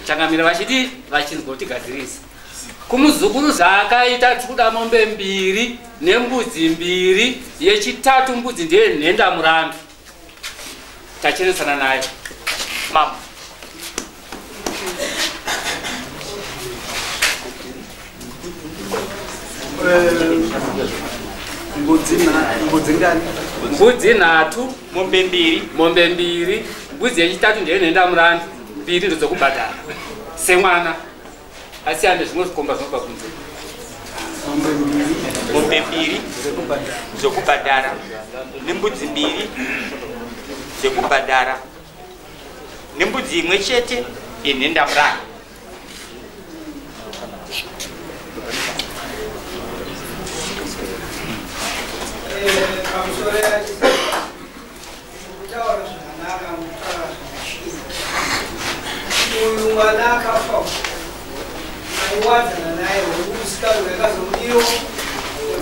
Changamira vachiti vachinzwa kutigadzirisa. Kumuzukuru zvaakaita, tiri kuda mombe mbiri nembudzi mbiri. Yechitatu mbudzi ndeye nhenda murandu. Tacheresana naye. Mambo. Mbudzi ngani? Mbudzi nhatu, mombe mbiri, mombe mbiri, mbudzi yechitatu ndeye nhenda murandu, mbiri ndodzokubhadhara semwana. Asi ane zvimwe zvikomba zvinobva kunze. Mombe mbiri. Mombe mbiri dzokubhadhara nembudzi mbiri dzekubhadhara nembudzi imwe chete yenhenda murandu. Pamusoro yacho kutaura zvakanaka, mutaura zvakashinga. Uyu mwana akafa, aiwadzana naye wekusikaru yakazomudiwo.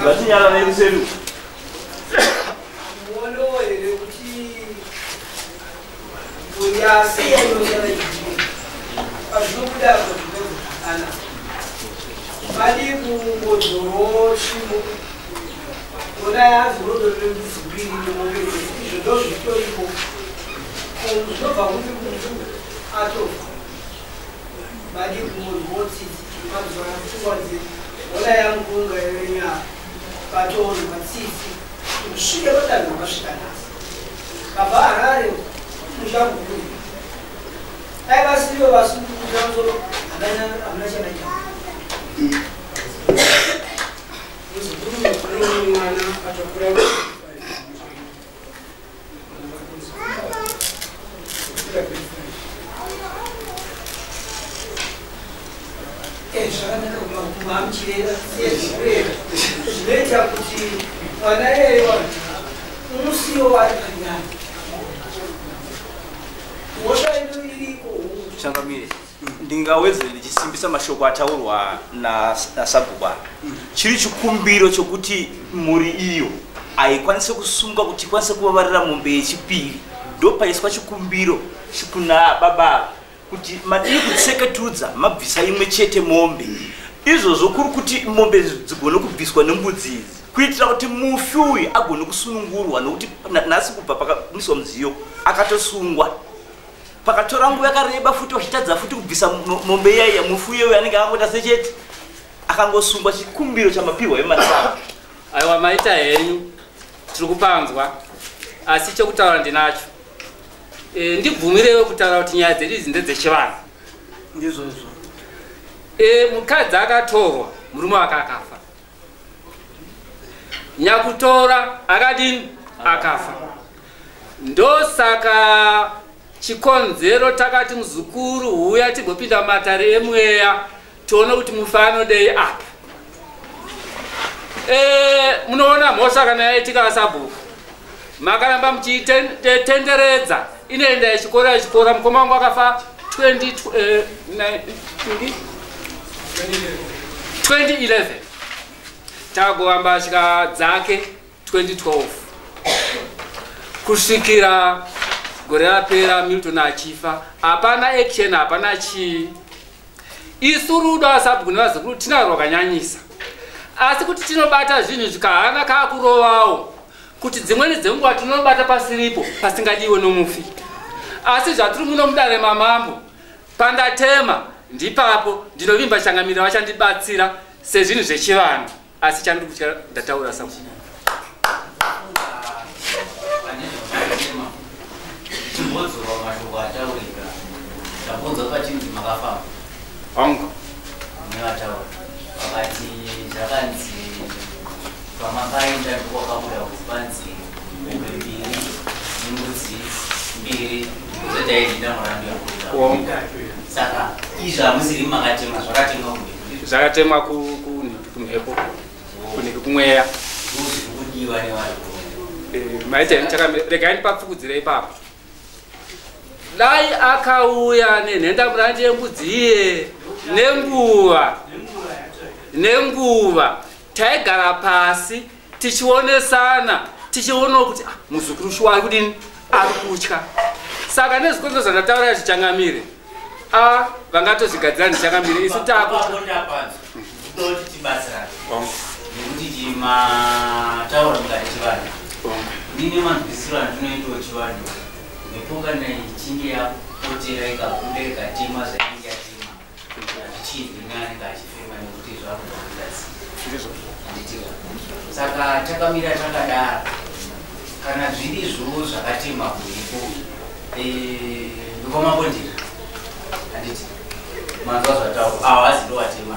Ngatinyararei kuseri. Muonowo here kuti mhuri yasiya inosara ichii pazvinobuda apo zvinozokana vadii kungodzorowo tsvimbo ona yazorotorere mbudzi mbiri nemombe, izvo ndo zvitoripo zvinobva kupi kumuntu atofa. Vadii kungonzwawo tsitsi mazora pfungwa dze ona yangunga yenyaya vatonzwa tsitsi kusvike padanho vasvika nhasi vabva Harare mushamukuru dai vasirivo vasikukuita musoro hamuna chamaita. Muzukuru mwana atokura. Zvakanaka kumamuchirera zvinoita kuti mwana iyeyo umusiwo ari panyama mhosva ino iriko. Changamire, ndingawedzere ndichisimbisa mashoko ataurwa nasabhuku apa. Chiri chikumbiro chokuti mhuri iyo haikwanisi kusunga kuti ikwanise kuvavarira mombe yechipiri, ndopaiswa chikumbiro kuna baba kuti madii kutseketudza mabvisa imwe chete mombe. Izvozvo kuri kuti mombe dzigone kubviswa nembudzi idzi kuitira kuti mufi uyu agone kusunungurwa, nokuti nhasi kubva pakamiswa mudziyo akatosungwa, pakatora nguva yakareba futi vachitadza futi kubvisa mombe iyaiya. Mufi uyeyo anenge akangoita sechete akangosungwa. Chikumbiro chamapihwa emasaka. Aiwa, maita henyu, tiri kupanzwa, asi chekutaura ndinacho. Ndibvumirewo kutaura kuti nyaya dzedu idzi ndedzechivanhu. Ndizvozvo. Mukadzi akatorwa, murume wake akafa. Nyakutora akadini? Akafa. Ndosaka chikonzero takati muzukuru huya tigopinda mumatare emweya tione kuti mufi anodei apa. Munoona mhosva kana yaitika, sabhuku, makaramba muchiitenderedza, inoenda ichikora ichikora. Mukoma wangu akafa 20, 2011, takagova mbatya dzake 2012 kusvikira gore rapera Milton achifa. Hapana action, hapana chii. Isu rudo, asabhuku nevazukuru, tinaro rwakanyanyisa, asi kuti tinobata zvinhu zvikahana kakurovawo kuti dzimweni dzenguva tinobata pasiripo pasingadiwe nomufi. Asi zvatiri muno mudare mamambo, pandatema ndipapo. Ndinovimba changamira vachandibatsira sezvinhu zvechivanhu, asi chandiri kutya ndataura sa Pane chimbodzorwa mashoko ataurika, ndabvunzwa pachinzi makafamba Hongu. Nevataura vakati zvakanzi pamakaenda ndokwakabuda kuti panzi mombe mbiri nembudzi mbiri kuzoita idinda murandu. Hongu. Saka izvi hamusiri makatema, zvakatemwa kupi? Zvakatemwa kumhepo, kunenge kumweya. Ndozviri kudiwa nevanhu. Maita henyu, regai ndipapfukudzire ipapo. Dai akauya nenhendamurandi yembudzi iye nenguva taigara pasi tichionesana tichionawo kuti muzukuru shuwa ari kudini, ari kutya. Saka nezvikonzero zvandataura zvichangamire vangatozvigadzira ndichangamire isu takuti mataura mukati chivanhu ndine manzwisiro andinoitawo chivanhu mhepo kana ichinge yapotera ikabuda ikatema zvainenge yatema hazvichinzwi neanenge achifema nekuti zvakubva mukati. Saka takamira takadaro, kana zvirizvo zvakatema mhepo ndokwamapondera handiti manzwa zvataura awa asi ndowatema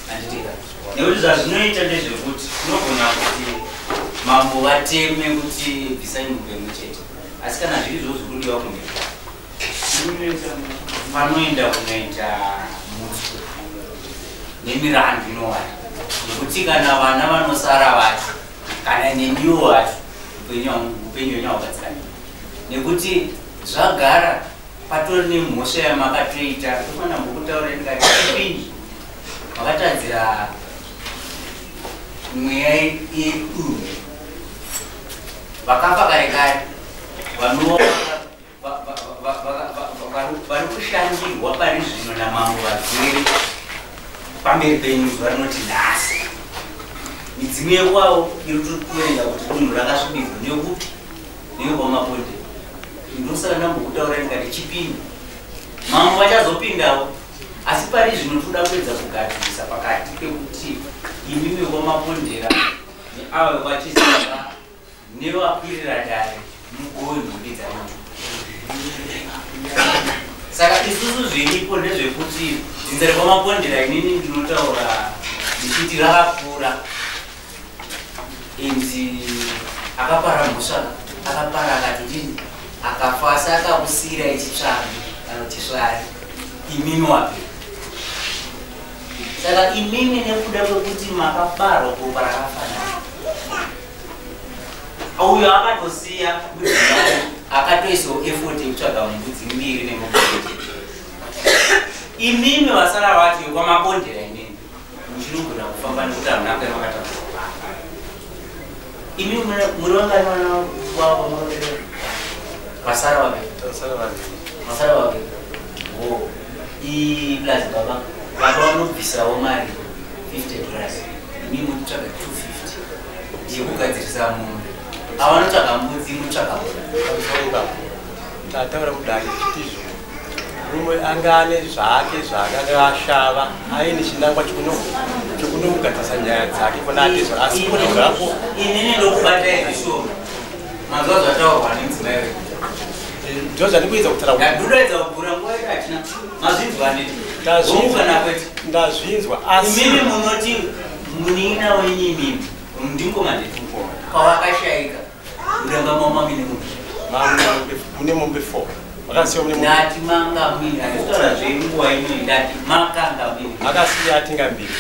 handitika. Nekuti zvazvinoita ndezvekuti tinogona kuti mambo vateme kuti bvisai mombe imwe chete, asi kana zvirizvo zvikudiwa kumhepo panoenda kunoita mutswe nemirandu inowanda, nekuti kana vana vanosara vacho kana nemiwo vacho upenyu hwenyu haubatsirani, nekuti zvagara patori nemhosva yamakatoita. Tofana mbokutaura ndikati chipinji makatadzira mweya yedunhu vakafa kare kare vari kushandirwa pari zvino namambo vagere pamberi penyu zuva rinoti nhasi. Midzimu yekwavo iri kutokuverenga kuti dunhu rakasvibirwa nekupi nevekwamaponde. Ndosaka ndambokutaura ndikati chipinda mambo vachazopindawo, asi pari zvino toda kuedza kugadzirisa pakati pekuti imimi vekwamapondera neava vekwachizava nevakwirira dare mugove nhumbi dzavanhu. Saka isusu zviripo ndezvekuti dzinza rekwamapondera inini ndinotaura ndichiti rakakura, inzi akapara mhosva akapara akatodini akafa, asi akakusiyira ichitsvambi kana kuti svari imimi wapera. Saka imimi nekuda kwekuti makabarwa bopa rakafanana, uyo akatosiya mudzimai akatoisawo effort yekutsvaga mbudzi mbiri nemombe. Imimi vasara vacho vekwamapondera imimi muchinogona kufamba nekuti hamuna kuya makatakura. Imi muri vangani vana vavo vamakabereka? Vasara vaviri. Vasara vaviri. Oh, iyi plus baba vanobvisawo mari $50, imi munotsvaga 250 yekugadzirisa mombe. Avanotsvaga mbudzi munotsvaga mombe. Tataura kudai tichitizvo murume anga ane zvake zvaakanga ashava aine chinangwa chokunomugadzirisa nyaya dzake kona atezvo, asi kune zvako inini ndokubatai zvishoma manzwa zvataurwa nemudzimai wedu ndo zvandikuedza kutaura. Ndadudaidza kugura nguva yedu hatina mazvinzwa handiti kana kwete ndazvinzwa. Asi imimi munoti munin'ina wenyu imimi ndingoma ndeti pawakashaika mudanga mama mine mombe mune mombe 4 vakasiya mune ndati manga muine handitaura zvenguva ino ndati makanga muine akasiya atenga mbiri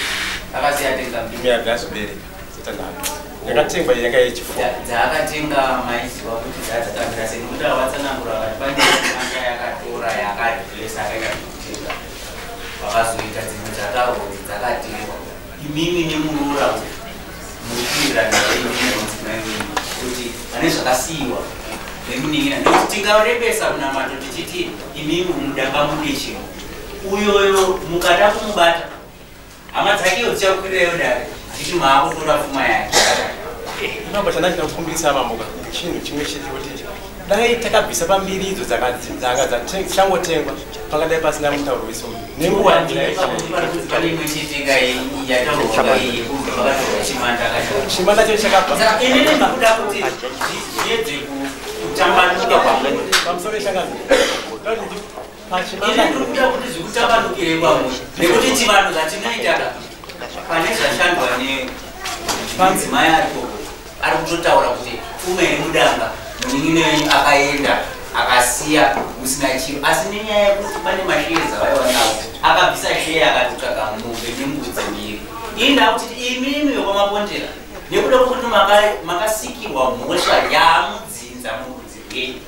akasiya atenga mbiri imwe yabva azobereka setanhatu yakatengwa yanga yechifo dzaakatenga maiziva kuti dzadzakamira sei nekuti avatsanangura vakati pane manga yakatora yakarivhesa akaita kutenga vakazoita dzimwe dzakarodzi dzakatengwa. Imimi nemuroora muri kuwirirana nemudzimai wenyu kuti pane zvakasiyiwa nemunin'ina, nekuti tingarebesa munamato tichiti imimi mudanga mune chiro uyoyo mukada kumubata hama dzakeyo dzichakwirirayo dare dzichiti maakutora pfuma yake. Mambo chandachida kukumbirisa mambo chinhu chimwe chete kuti dai takabvisa pambiri idzo dzanga dzichangotengwa pangadai pasina mutauro wese nenguva chimanda chacho chakabva. Inini ndikuda kuti zviedze kutambanuka kwamuri pamusoro yeshangazi. Ini ndikuda kuti zvikutambanukire kwamuri nekuti chivanhu zvatinoita pane zvashandwa nemudzimai arikoko ari kutotaura kuti pfuma iri mudanga munin'ina wenyu akaenda akasiya musina chiro, asi nenyaya yekuti pane masheres avaiva nawo akabvisa sheya akatotsvaga mombe nembudzi mbiri. Ini ndakuti imimi vekwamapondera nekuda kwekuti makasikirwa mhosva yamudzinza murudzi rwenyu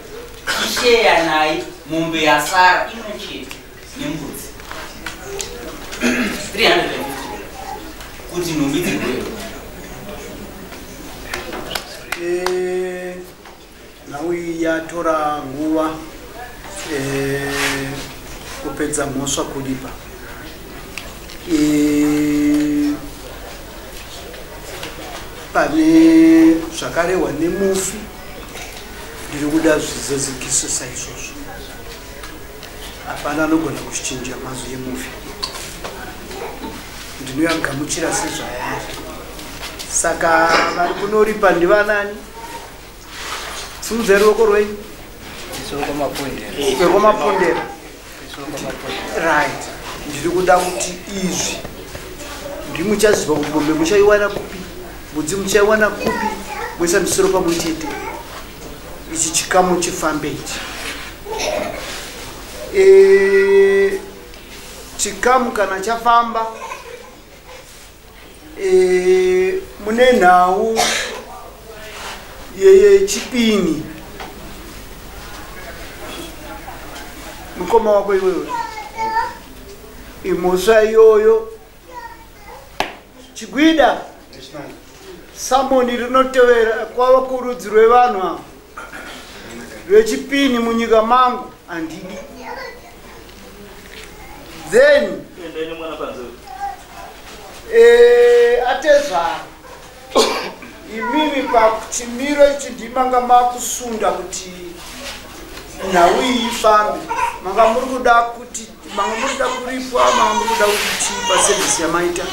isheya naye Mombe yasara imwe chete nembudzi 350 kuti nhumbi dzigoverwe. Nhau iyi yatora nguva kupedza mhosva kuripa. Pane zvakarehwa nemufi, ndiri kuda zvizadzikiso saizvozvo. Hapana anogona kuchinja mazwi emufi, ndinoyagamuchira sezvayari. Saka vari kunoripa ndivanani? Simudzai ruoko rwenyu. Rwekwamapondera. Right, ndiri kuda kuti izvi ndimuchaziva kuti mombe muchaiwana kupi, mbudzi muchaiwana kupi, moisa misoro pamwe chete, ichi chikamu chifambe ichi. Chikamu kana chafamba, mune nhau yechipini. Mukoma wako iwewe, imhosva iyoyo. Chigwida samoni rinotevera kwava kurudzi rwevanhu ava rwechipini munyika mangu handidi. Then atezvara imimi pachimiro ichi ndimanga makusunda kuti nhau iyi ifambe, manga muri kuda kuti manga muri kuda kuripwa, manga muri kuda kuti chii pasevhisi yamaita?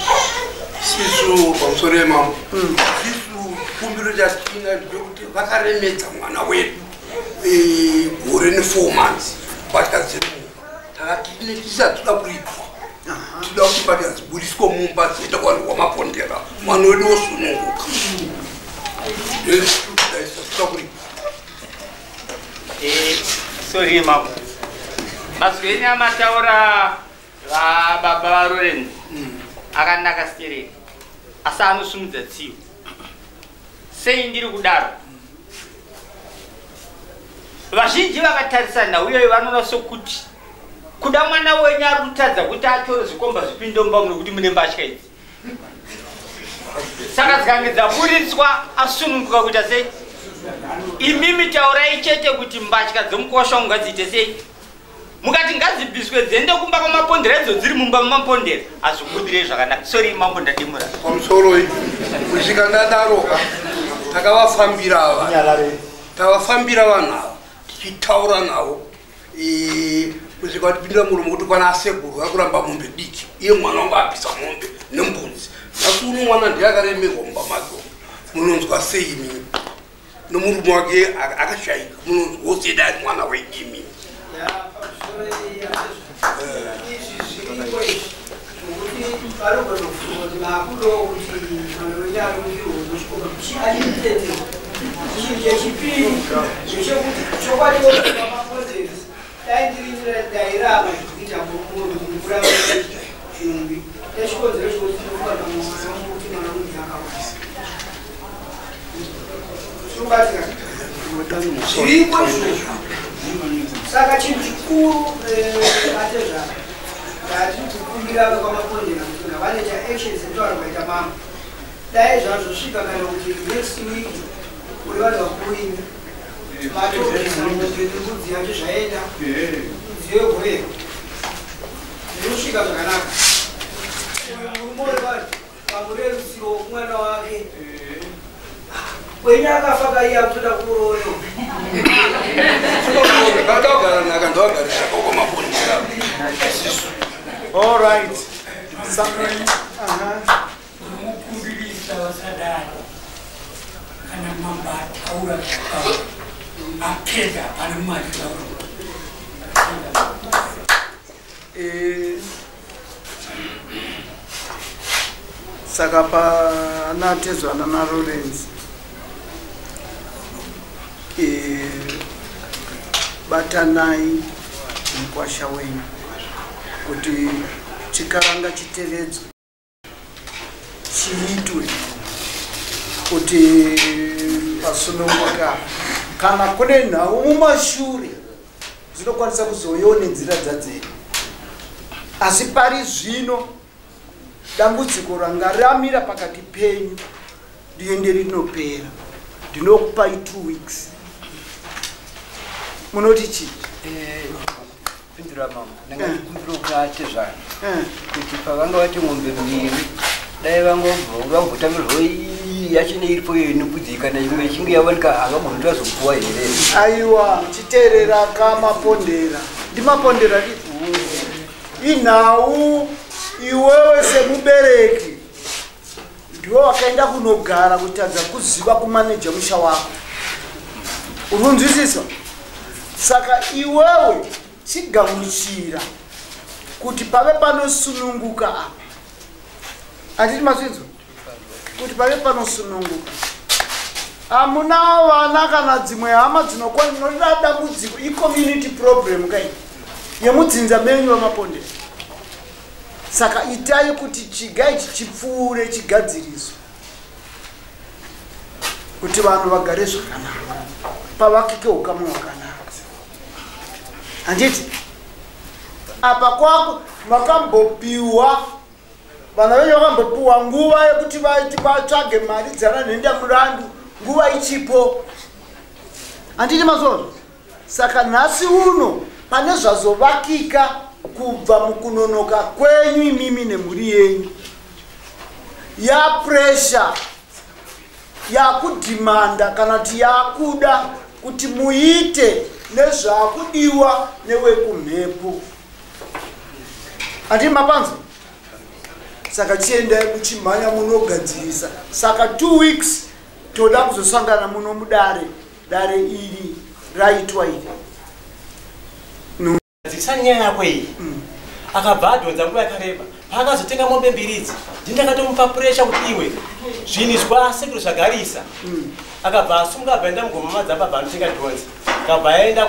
Sisu pamusoro yemambo, sisu chikumbiro chatina ndechekuti vakaremedza mwana wedu gore ne4 months, mbatya dziri mumba. Takati tisa toda kuripwa, toda kuti mbatya dzibudiswe mumba dziende kwanhu kwamapondera, mwana wedu wosununguka. Toda kuripwa. Sorry mambo, mazwi enyu amataura vababa vaLawrence akanaka stereki, asi anosumudza tsiyo. Sei ndiri kudaro? Vazhinji vakatarisa nhau iyoyo vanoona sokuti kuda mwana wenyu ari kutadza kuti atore zvikomba zvipinde mumba muno kuti mune mbatya idzi, saka dzikange dzaburitswa asununguka kuita sei? Imimi taurai chete kuti mbatya dzemukosha ungadziite sei? Mukati ngadzibviswe dziende kumba kwamapondera, idzo dziri mumba mamapondera hazvibudirei zvakanaka. Sorry mambo, ndadimura. Pamusoro iyi, kusvika ndadaroka, takavafambira ava, tavafambira vanhu ava tichitaura navo, kusvika vatipindira muromo kuti kwana asekuru vari kuramba mombe diki, iye mwana wangu abvisa mombe nembudzi. Asi uno mwana ndiye akaremerwa mumba make. Munonzwa sei imi nomurume wake akashayika? Munonzwawo sei dai mwana weimi? Izvi zviriko izvi, nokuti vanogona kufunga kuti maakudawo kuti mwana wenyu arungirwe muchikomba achimutete. Chinhu chechipiri ndechekuti chokwadi mapondera, dai ndiri ndairamba zvikuita murume kuti mukuramba nhumbi, nechikonzero chekuti ndinofunga mwana wangu kuti mwana wangu ndiakawanda. Tinobatsira zviriko izvozvo. Saka chinhu chikuru, atezvara, ndatiri kukumbira vekwamapondera kuti ngavanoita action sekutaura kwaita mambo. Dai zvazosvika kana kuti next week kuri vanhu vakuru imi matobvisa mombe nembudzi yacho, zvaenda midziyo yegovera, zvinosvika zvakanaka. Uyu murume wevanhu pamurerusiro mwana wake wenyu akafa kaiya kutoda kuroyo. Ndogara nhaka, ndogara nhaka kwamapondera. All right. Mukumbirisa vasadaro, kana mambo ataura zvakare apedza, hapana mumwe achitaura. Saka pana tezvana naLawrence, batanai mukwasha wenyu kuti chikaranga chitevedzwe, chiitwe kuti pasununguka. Kana kune nhau mumashure dzinokwanisa kuzouyawo nenzira dzadzeni. Asi pari zvino dambudziko ranga ramira pakati penyu riende rinopera. Ndinokupai 2 weeks. Munoti chii? Pindura mama, ndanga ndikumbira kuti atezvara kuti pavanga vati mombe mbiri dai vangobva iyi yacho neiripo iyo inobudzi kana imwe ichinge yawanika havagoni kuti vazopuwa here? Aiwa, chiteerera kamapondera. Ndimapondera inhau iwewe semubereki ndiwe wakaenda kunogara kutadza kuziva kumaneja musha wako. Uri kunzwisisa? Saka iwewe chigamuchira kuti pave panosununguka apa. Handiti mazvinzwa? Kuti pave panosununguka. Hamuna vana kana dzimwe hama dzinokwanira dambudziko, icommunity problem kai yemudzinza menyu vamapondera. Saka itai kuti chiga ichi chipfuure chigadziriswe kuti vanhu vagare zvakanaka, pavakike ukama hwakanaka. Handiti apa kwako makambopiwa vana venyu vakambopiwa nguva yekuti vaiti vatsvage mari dzana nhenda murandu nguva ichipo. Handiti mazvozvo? Saka nhasi uno pane zvazovakika kubva mukunonoka kwenyu imimi nemhuri yenyu yapresha yakudhimanda kana kuti yakuda kuti muite nezvakudiwa newekumhepo. Handiti mapanzwa? Saka chiendai muchimhanya munogadzirisa. Saka 2 weeks toda kuzosangana muno mudare, dare iri raitwa iri. Dzikisa nyaya yako iyi. Akabva adhonza nguva yakareba. Paakazotenga mombe mbiri idzi, ndakatomupa puresha kuti iwe zvinhu zvasekuru zvagarisa. Akabva asunga abva aenda mugomama dzababa anotenga dhonzi. Akabva aenda.